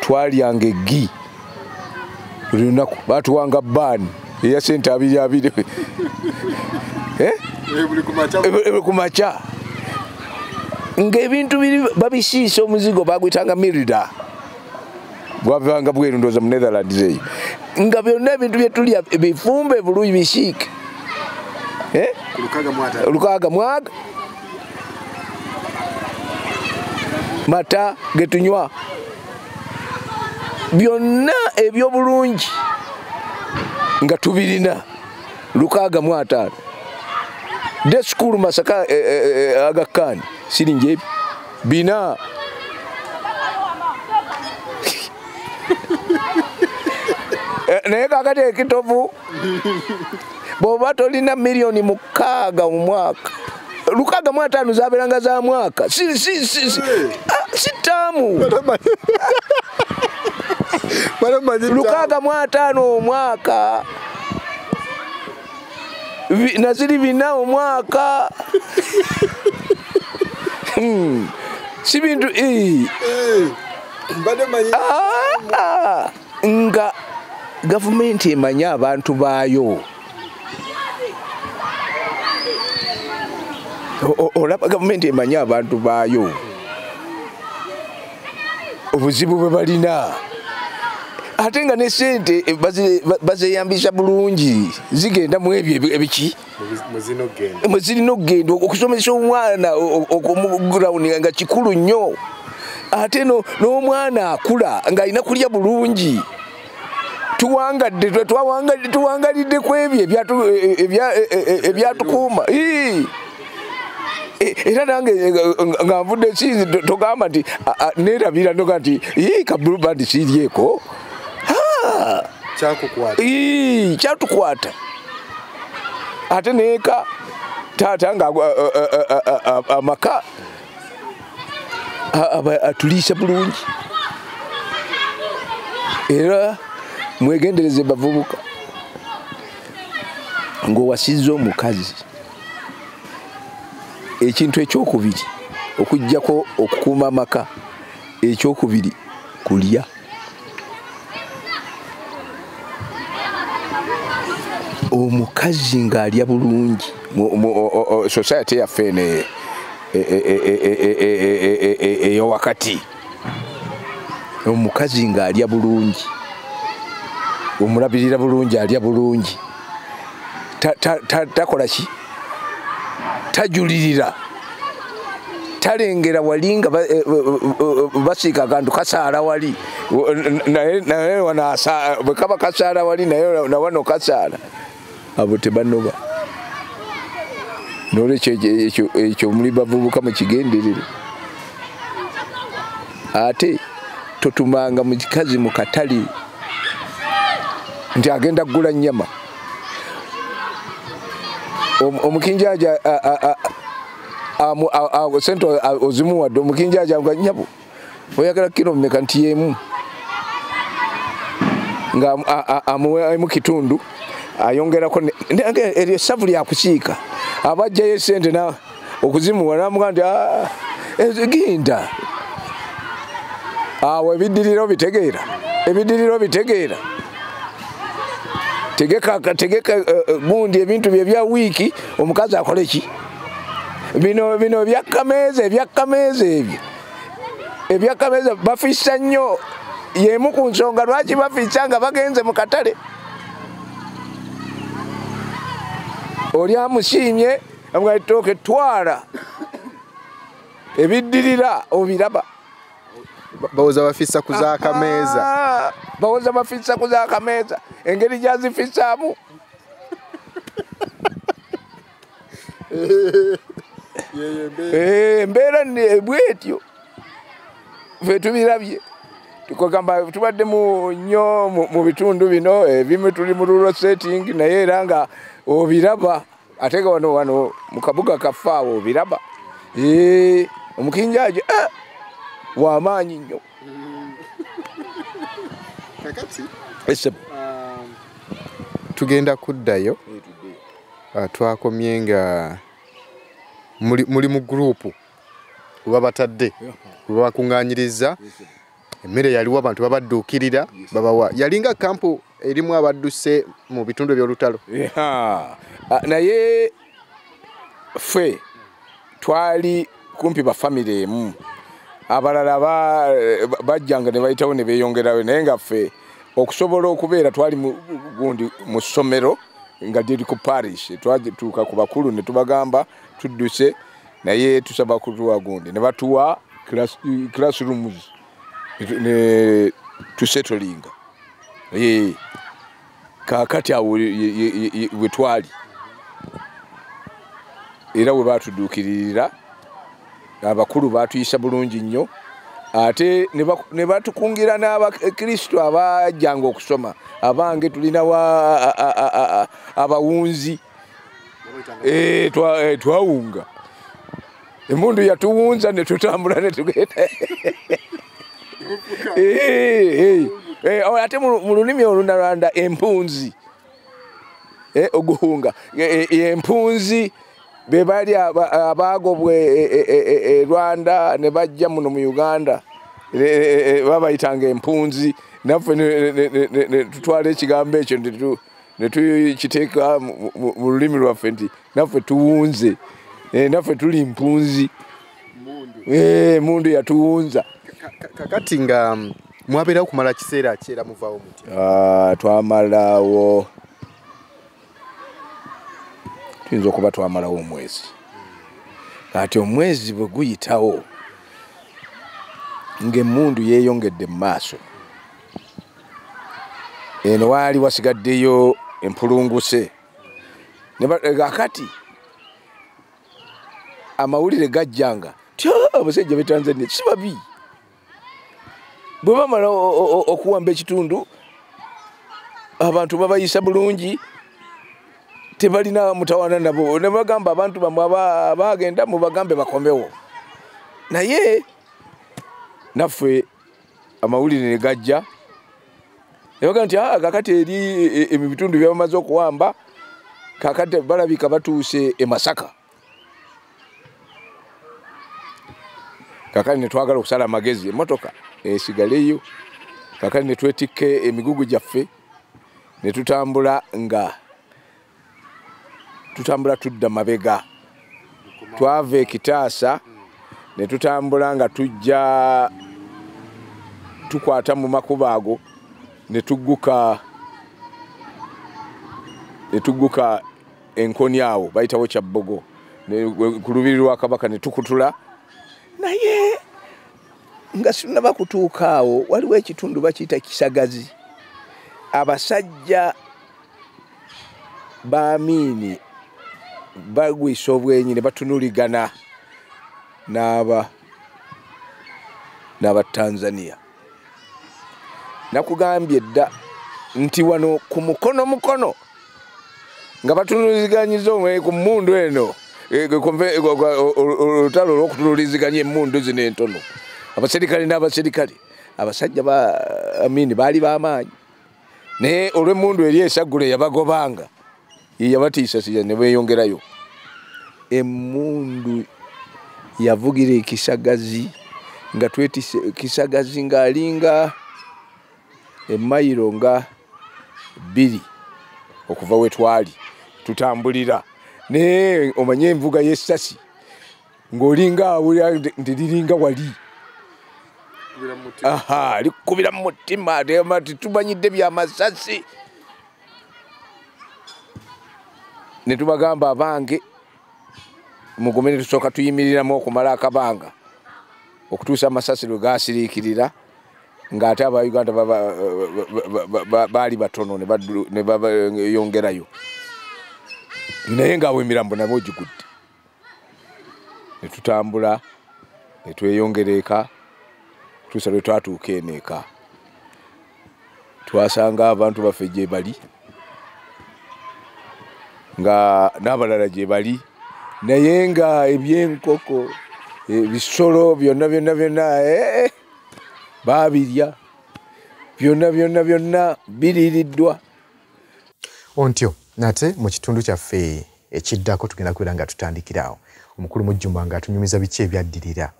Twalyanga eggi buli lunaku, baatuwanga baani eya sente 2 2 buli ku makya. Ng'ebintu biri babisiisa omuzigo baguyitanga mirida, gwavanga bweru ndowooza mu Netherlands eyo, nga byonna ebintu bye tulya bifumbe bulungi bisiike 605 mata getunywa byonna ebyobulungi nga tubirina 605. De school Masaka Aga Khan siringi 4. Naye kakati ekitovu bw'oba tolina 6 million mu mwaka, 605 zabeeranga za mwaka, si ttaamu. 605 omwaka naziri 4 omwaka. Si bintu nga gavumenti emanya abantu baayo. Olaba gavumenti emanya abantu baayo obuzibu bwe balina, ate nga ne sente bazeyambisa bulungi, zigenda mu ebyo ebiki muzirina okugenda. Okusomesa omwana okumugrawundi nga kikulu nnyo, ate n'omwana akula ng'alina kulya bulungi. Tuwangadde tuwangalidde ku ebyo ebyatukuuma. Era nange nga nvudde sinzi togamba nti neerabira noga nti ka Blue Band siiryeko. Kyatukwata. Ate neeka taata nga amaka Atuliisa bulungi. Era mwegendereze bavubuka ng'owasizza omukazi. Ekintu ekyokubiri okuggyako okukuuma amaka, ekyokubiri kulya. Omukazi ng'alya bulungi mu society yaffe eno ey'owakati, omukazi ng'alya bulungi, omulabirira bulungi, alya bulungi, takola ki, tajulirira, talengera wali nga basiika akantu kasaala wali, naye wano bwe kaba kasaala wali naye na wano kasaala, abo tebanoba. N'olwekyo ekyo muli bavubuka mukigenderere. Ate totumanga mukazi mu katale nti agenda kugula nnyama. Omukinjaja sente ozimuwadde, omukinjaja nga nnyabo oyagala kiro mmeka nti y'emu, nga amuweemu kitundu ayongerako eryo essavu lyakusiika, abajjayo esente okuzimuwa n'amugamba nti genda awo ebiddirira obitegeera, ebiddirira obitegeera. Tegeka gundi ebintu bye bya wiiki omukazi akole ki, bino ebyakameeza ebyo ebyakameeza bafissa nnyo. Y'emu ku nsonga lwaki bafissa nga bagenze mu katale. Oli amusiimye amugamba ettooke twala, ebiddirira obiraba. Bawoza bafissa ku zaakameeza, bawoza bafissa ku zaakameeza, engeri gy'azifissaamu. Embeera bwetyo ffe tubirabye. Tukogamba tubadde nnyo mu bitundu bino ebimu tuli mu rural setting, naye era nga obiraba. Ate nga wano mu kabuga kaffe awo obiraba. Omukinjaji w'amaanyi nnyo. Kakati tugenda kuddayo. Twakomye nga muli mu gurupu webabatadde, webakuŋŋaanyiriza emmere yaliwo, abantu babadduukirira babawa. Yalinga kampu erimu abadduse mu bitundu eby'olutalo. Naye ffe twali kumpi ba famire emu, abalala bajjanga ne bayitawo ne beeyongerayo, naye nga ffe okusobola okubeera twali gundi mu ssomero nga liri ku parish. Twatuuka ku bakulu ne tubagamba tudduse, naye tusaba kutuwa gundi, ne batuwa classrooms ne tusetolinga. Kaakati awo we twali era we batuduukiririra, abakulu batuyisa bulungi nnyo, ate ne batukungira n'abakristo abajjanga okusoma. Abange tulina abawunzi, twawunga emundu yatuwunza ne tutambula ne tugenda. Ate mu lulimi Olunarwanda empunzi, oguhunga empunzi be bali abagobwe Rwanda ne bajja muno mu Uganda, babayitanga empunzi. Naffe tutwala ekigambo ekyo ne tukiteeka mu lulimi lwaffe nti naffe tuwunze, naffe tuli mpunzi, mundu yatuwunza. Kakati nga mwabeerawo kumala kiseera ki era muvaawo mutya? Twamalawo, tuyinza okuba twamalawo omwezi. Kati omwezi bwe guyitawo ng'emmundu yeeyongedde mu maaso, eno waali wasigaddeyo empulunguse. Kakati amawulire gajjanga ti abasajja b'e Tanzania si babi, bwe bamala okuwamba ekitundu abantu babayisa bulungi, tebalina mutawaana nabo, ne bagamba abantu bamwe abagenda mubagambe bakomewo. Naye Naffe amawulire ne gajja ne bagamba nti kakati eri ebitundu byabamaze okuwamba, kakati balabika batuuse e Masaka. Kakati ne twagala okusala amagezi, emmotoka esigaleyo. Kakati ne twetikka emigugu gyaffe ne tutambula nga tutambula tudda mabega. Twava e Kitaasa ne tutambula nga tujja tukwata mu makubo ago ne tugguka enkoni awo bayitawo Kyabbogo ku lubiri lwa Kabaka ne tukutula. Naye nga sinnaba kutuuka awo, waliwo ekitundu bakiyita Kisagazi. Abasajja ba Amini bagwisa obwenyi ne batunuligana n'aba Tanzania. Nakugambye dda nti wano ku mukono mukono nga batunuliziganyiza ku mmundu eno, olutalo olw'okutunuliziganya emmundu zino entono, abaserikale n'abaserikale. Abasajja ba Amini baali b'amaanyi, naye olw'emmundu eri esaggula yabagobanga, yabatiisasiza ne beeyongerayo. Emmundu yavugira ekisagazi nga twetise Kisagazi ng'alinga emayiro nga 2 okuva we twali tutambulira. Naye omanye envuga y'essasi ng'olinga awulira nti liringa wali, likubira mu mutima, tetumanyidde byamasasi. Ne tubagamba abange mugume, ne tusooka tuyimiriramu okumala akabanga okutuusa amasasi lwe gaasiriikirira, ng'ate aba Uganda baali batono ne babayongerayo. Naye ng'awo emirambo nabo gigudde. Ne tutambula ne tweyongera eka okutuusa lwe twatuuka eno eka. Twasanga abantu baffe gye bali nga n'abalala gye bali, naye nga ebyenkoko ebisolo byonna byonna byonna babirya byonna byonna byonna biriiriddwa. Ontyo nate mu kitundu kyaffe ekiddako tugenda kubeera nga tutandikirawo omukulu Mujjumba nga atunyumiza biki ebyaddirira.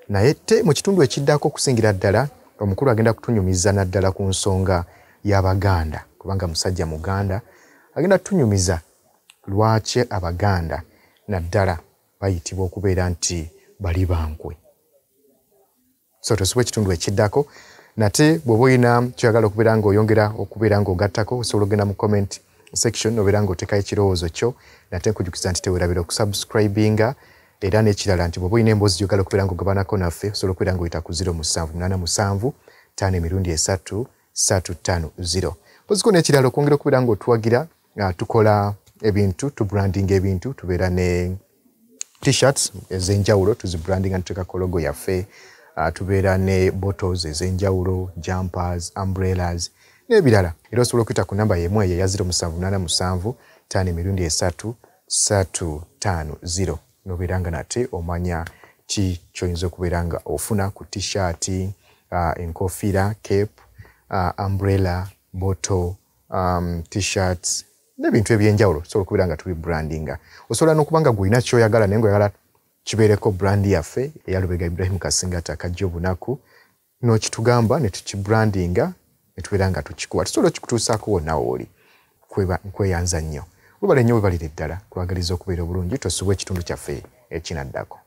Naye te mu kitundu ekiddako okusingira ddala omukulu agenda kutunyumiza naddala ku nsonga y'Abaganda, kubanga musajja Muganda, agenda kutunyumiza lwaki Abaganda naddala bayitibwa okubeera nti bali bankwe. So tosubwa ekitundu ekiddako. Nate bw'oba olina kyoyagala okubeera ng'oyongera okubeera ng'ogattako, osobola okugenda mu comment section obeera ng'oteekayo ekirowoozo kyo. Nate nkujjukiza nti teweerabira okusubscribinga, era n'ekirala nti bw'oba olina emboozi gy'oyagala okubeera ng'ogabanako naffe, osobola okubeera ng'oyita ku 0787 5 3 3 5 0. Mpoziko n'ekirala okwongera okubeera ng'otuwagira, tukola ebintu, tubrandinga ebintu, tubeera ne t-shirts ez'enjawulo tuzibrandinga tuteekako logo yaffe, tubeera ne bottles ez'enjawulo, jumpers, umbrellas n'ebirala. Era osobola okuyita ku namba y'emu eyo eya 0787 5 3 3 5 0 n'obeera nga nate omanya ki ky'oyinza okubeera nga ofuna ku t-shirt, enkofiira, cape, umbrella, bottle, t-shirts n'ebintu ebyenjawulo. Osobola okubeera nga tubibrandinga. Osobola n'okuba nga gw'olina ky'oyagala naye ng'oyagala kibeereko brand yaffe eya Lubega Ibrahim Kasinga Takajja obunaku, n'okitugamba ne tukibrandinga ne tubeera nga tukikuwa. Tusobola okikutuusaako wonna w'oli. Nkweyanza nnyo. Webale nnyo, webalire ddala. Kwagaliza okubeera obulungi. Tosubwa ekitundu kyaffe ekinaddako.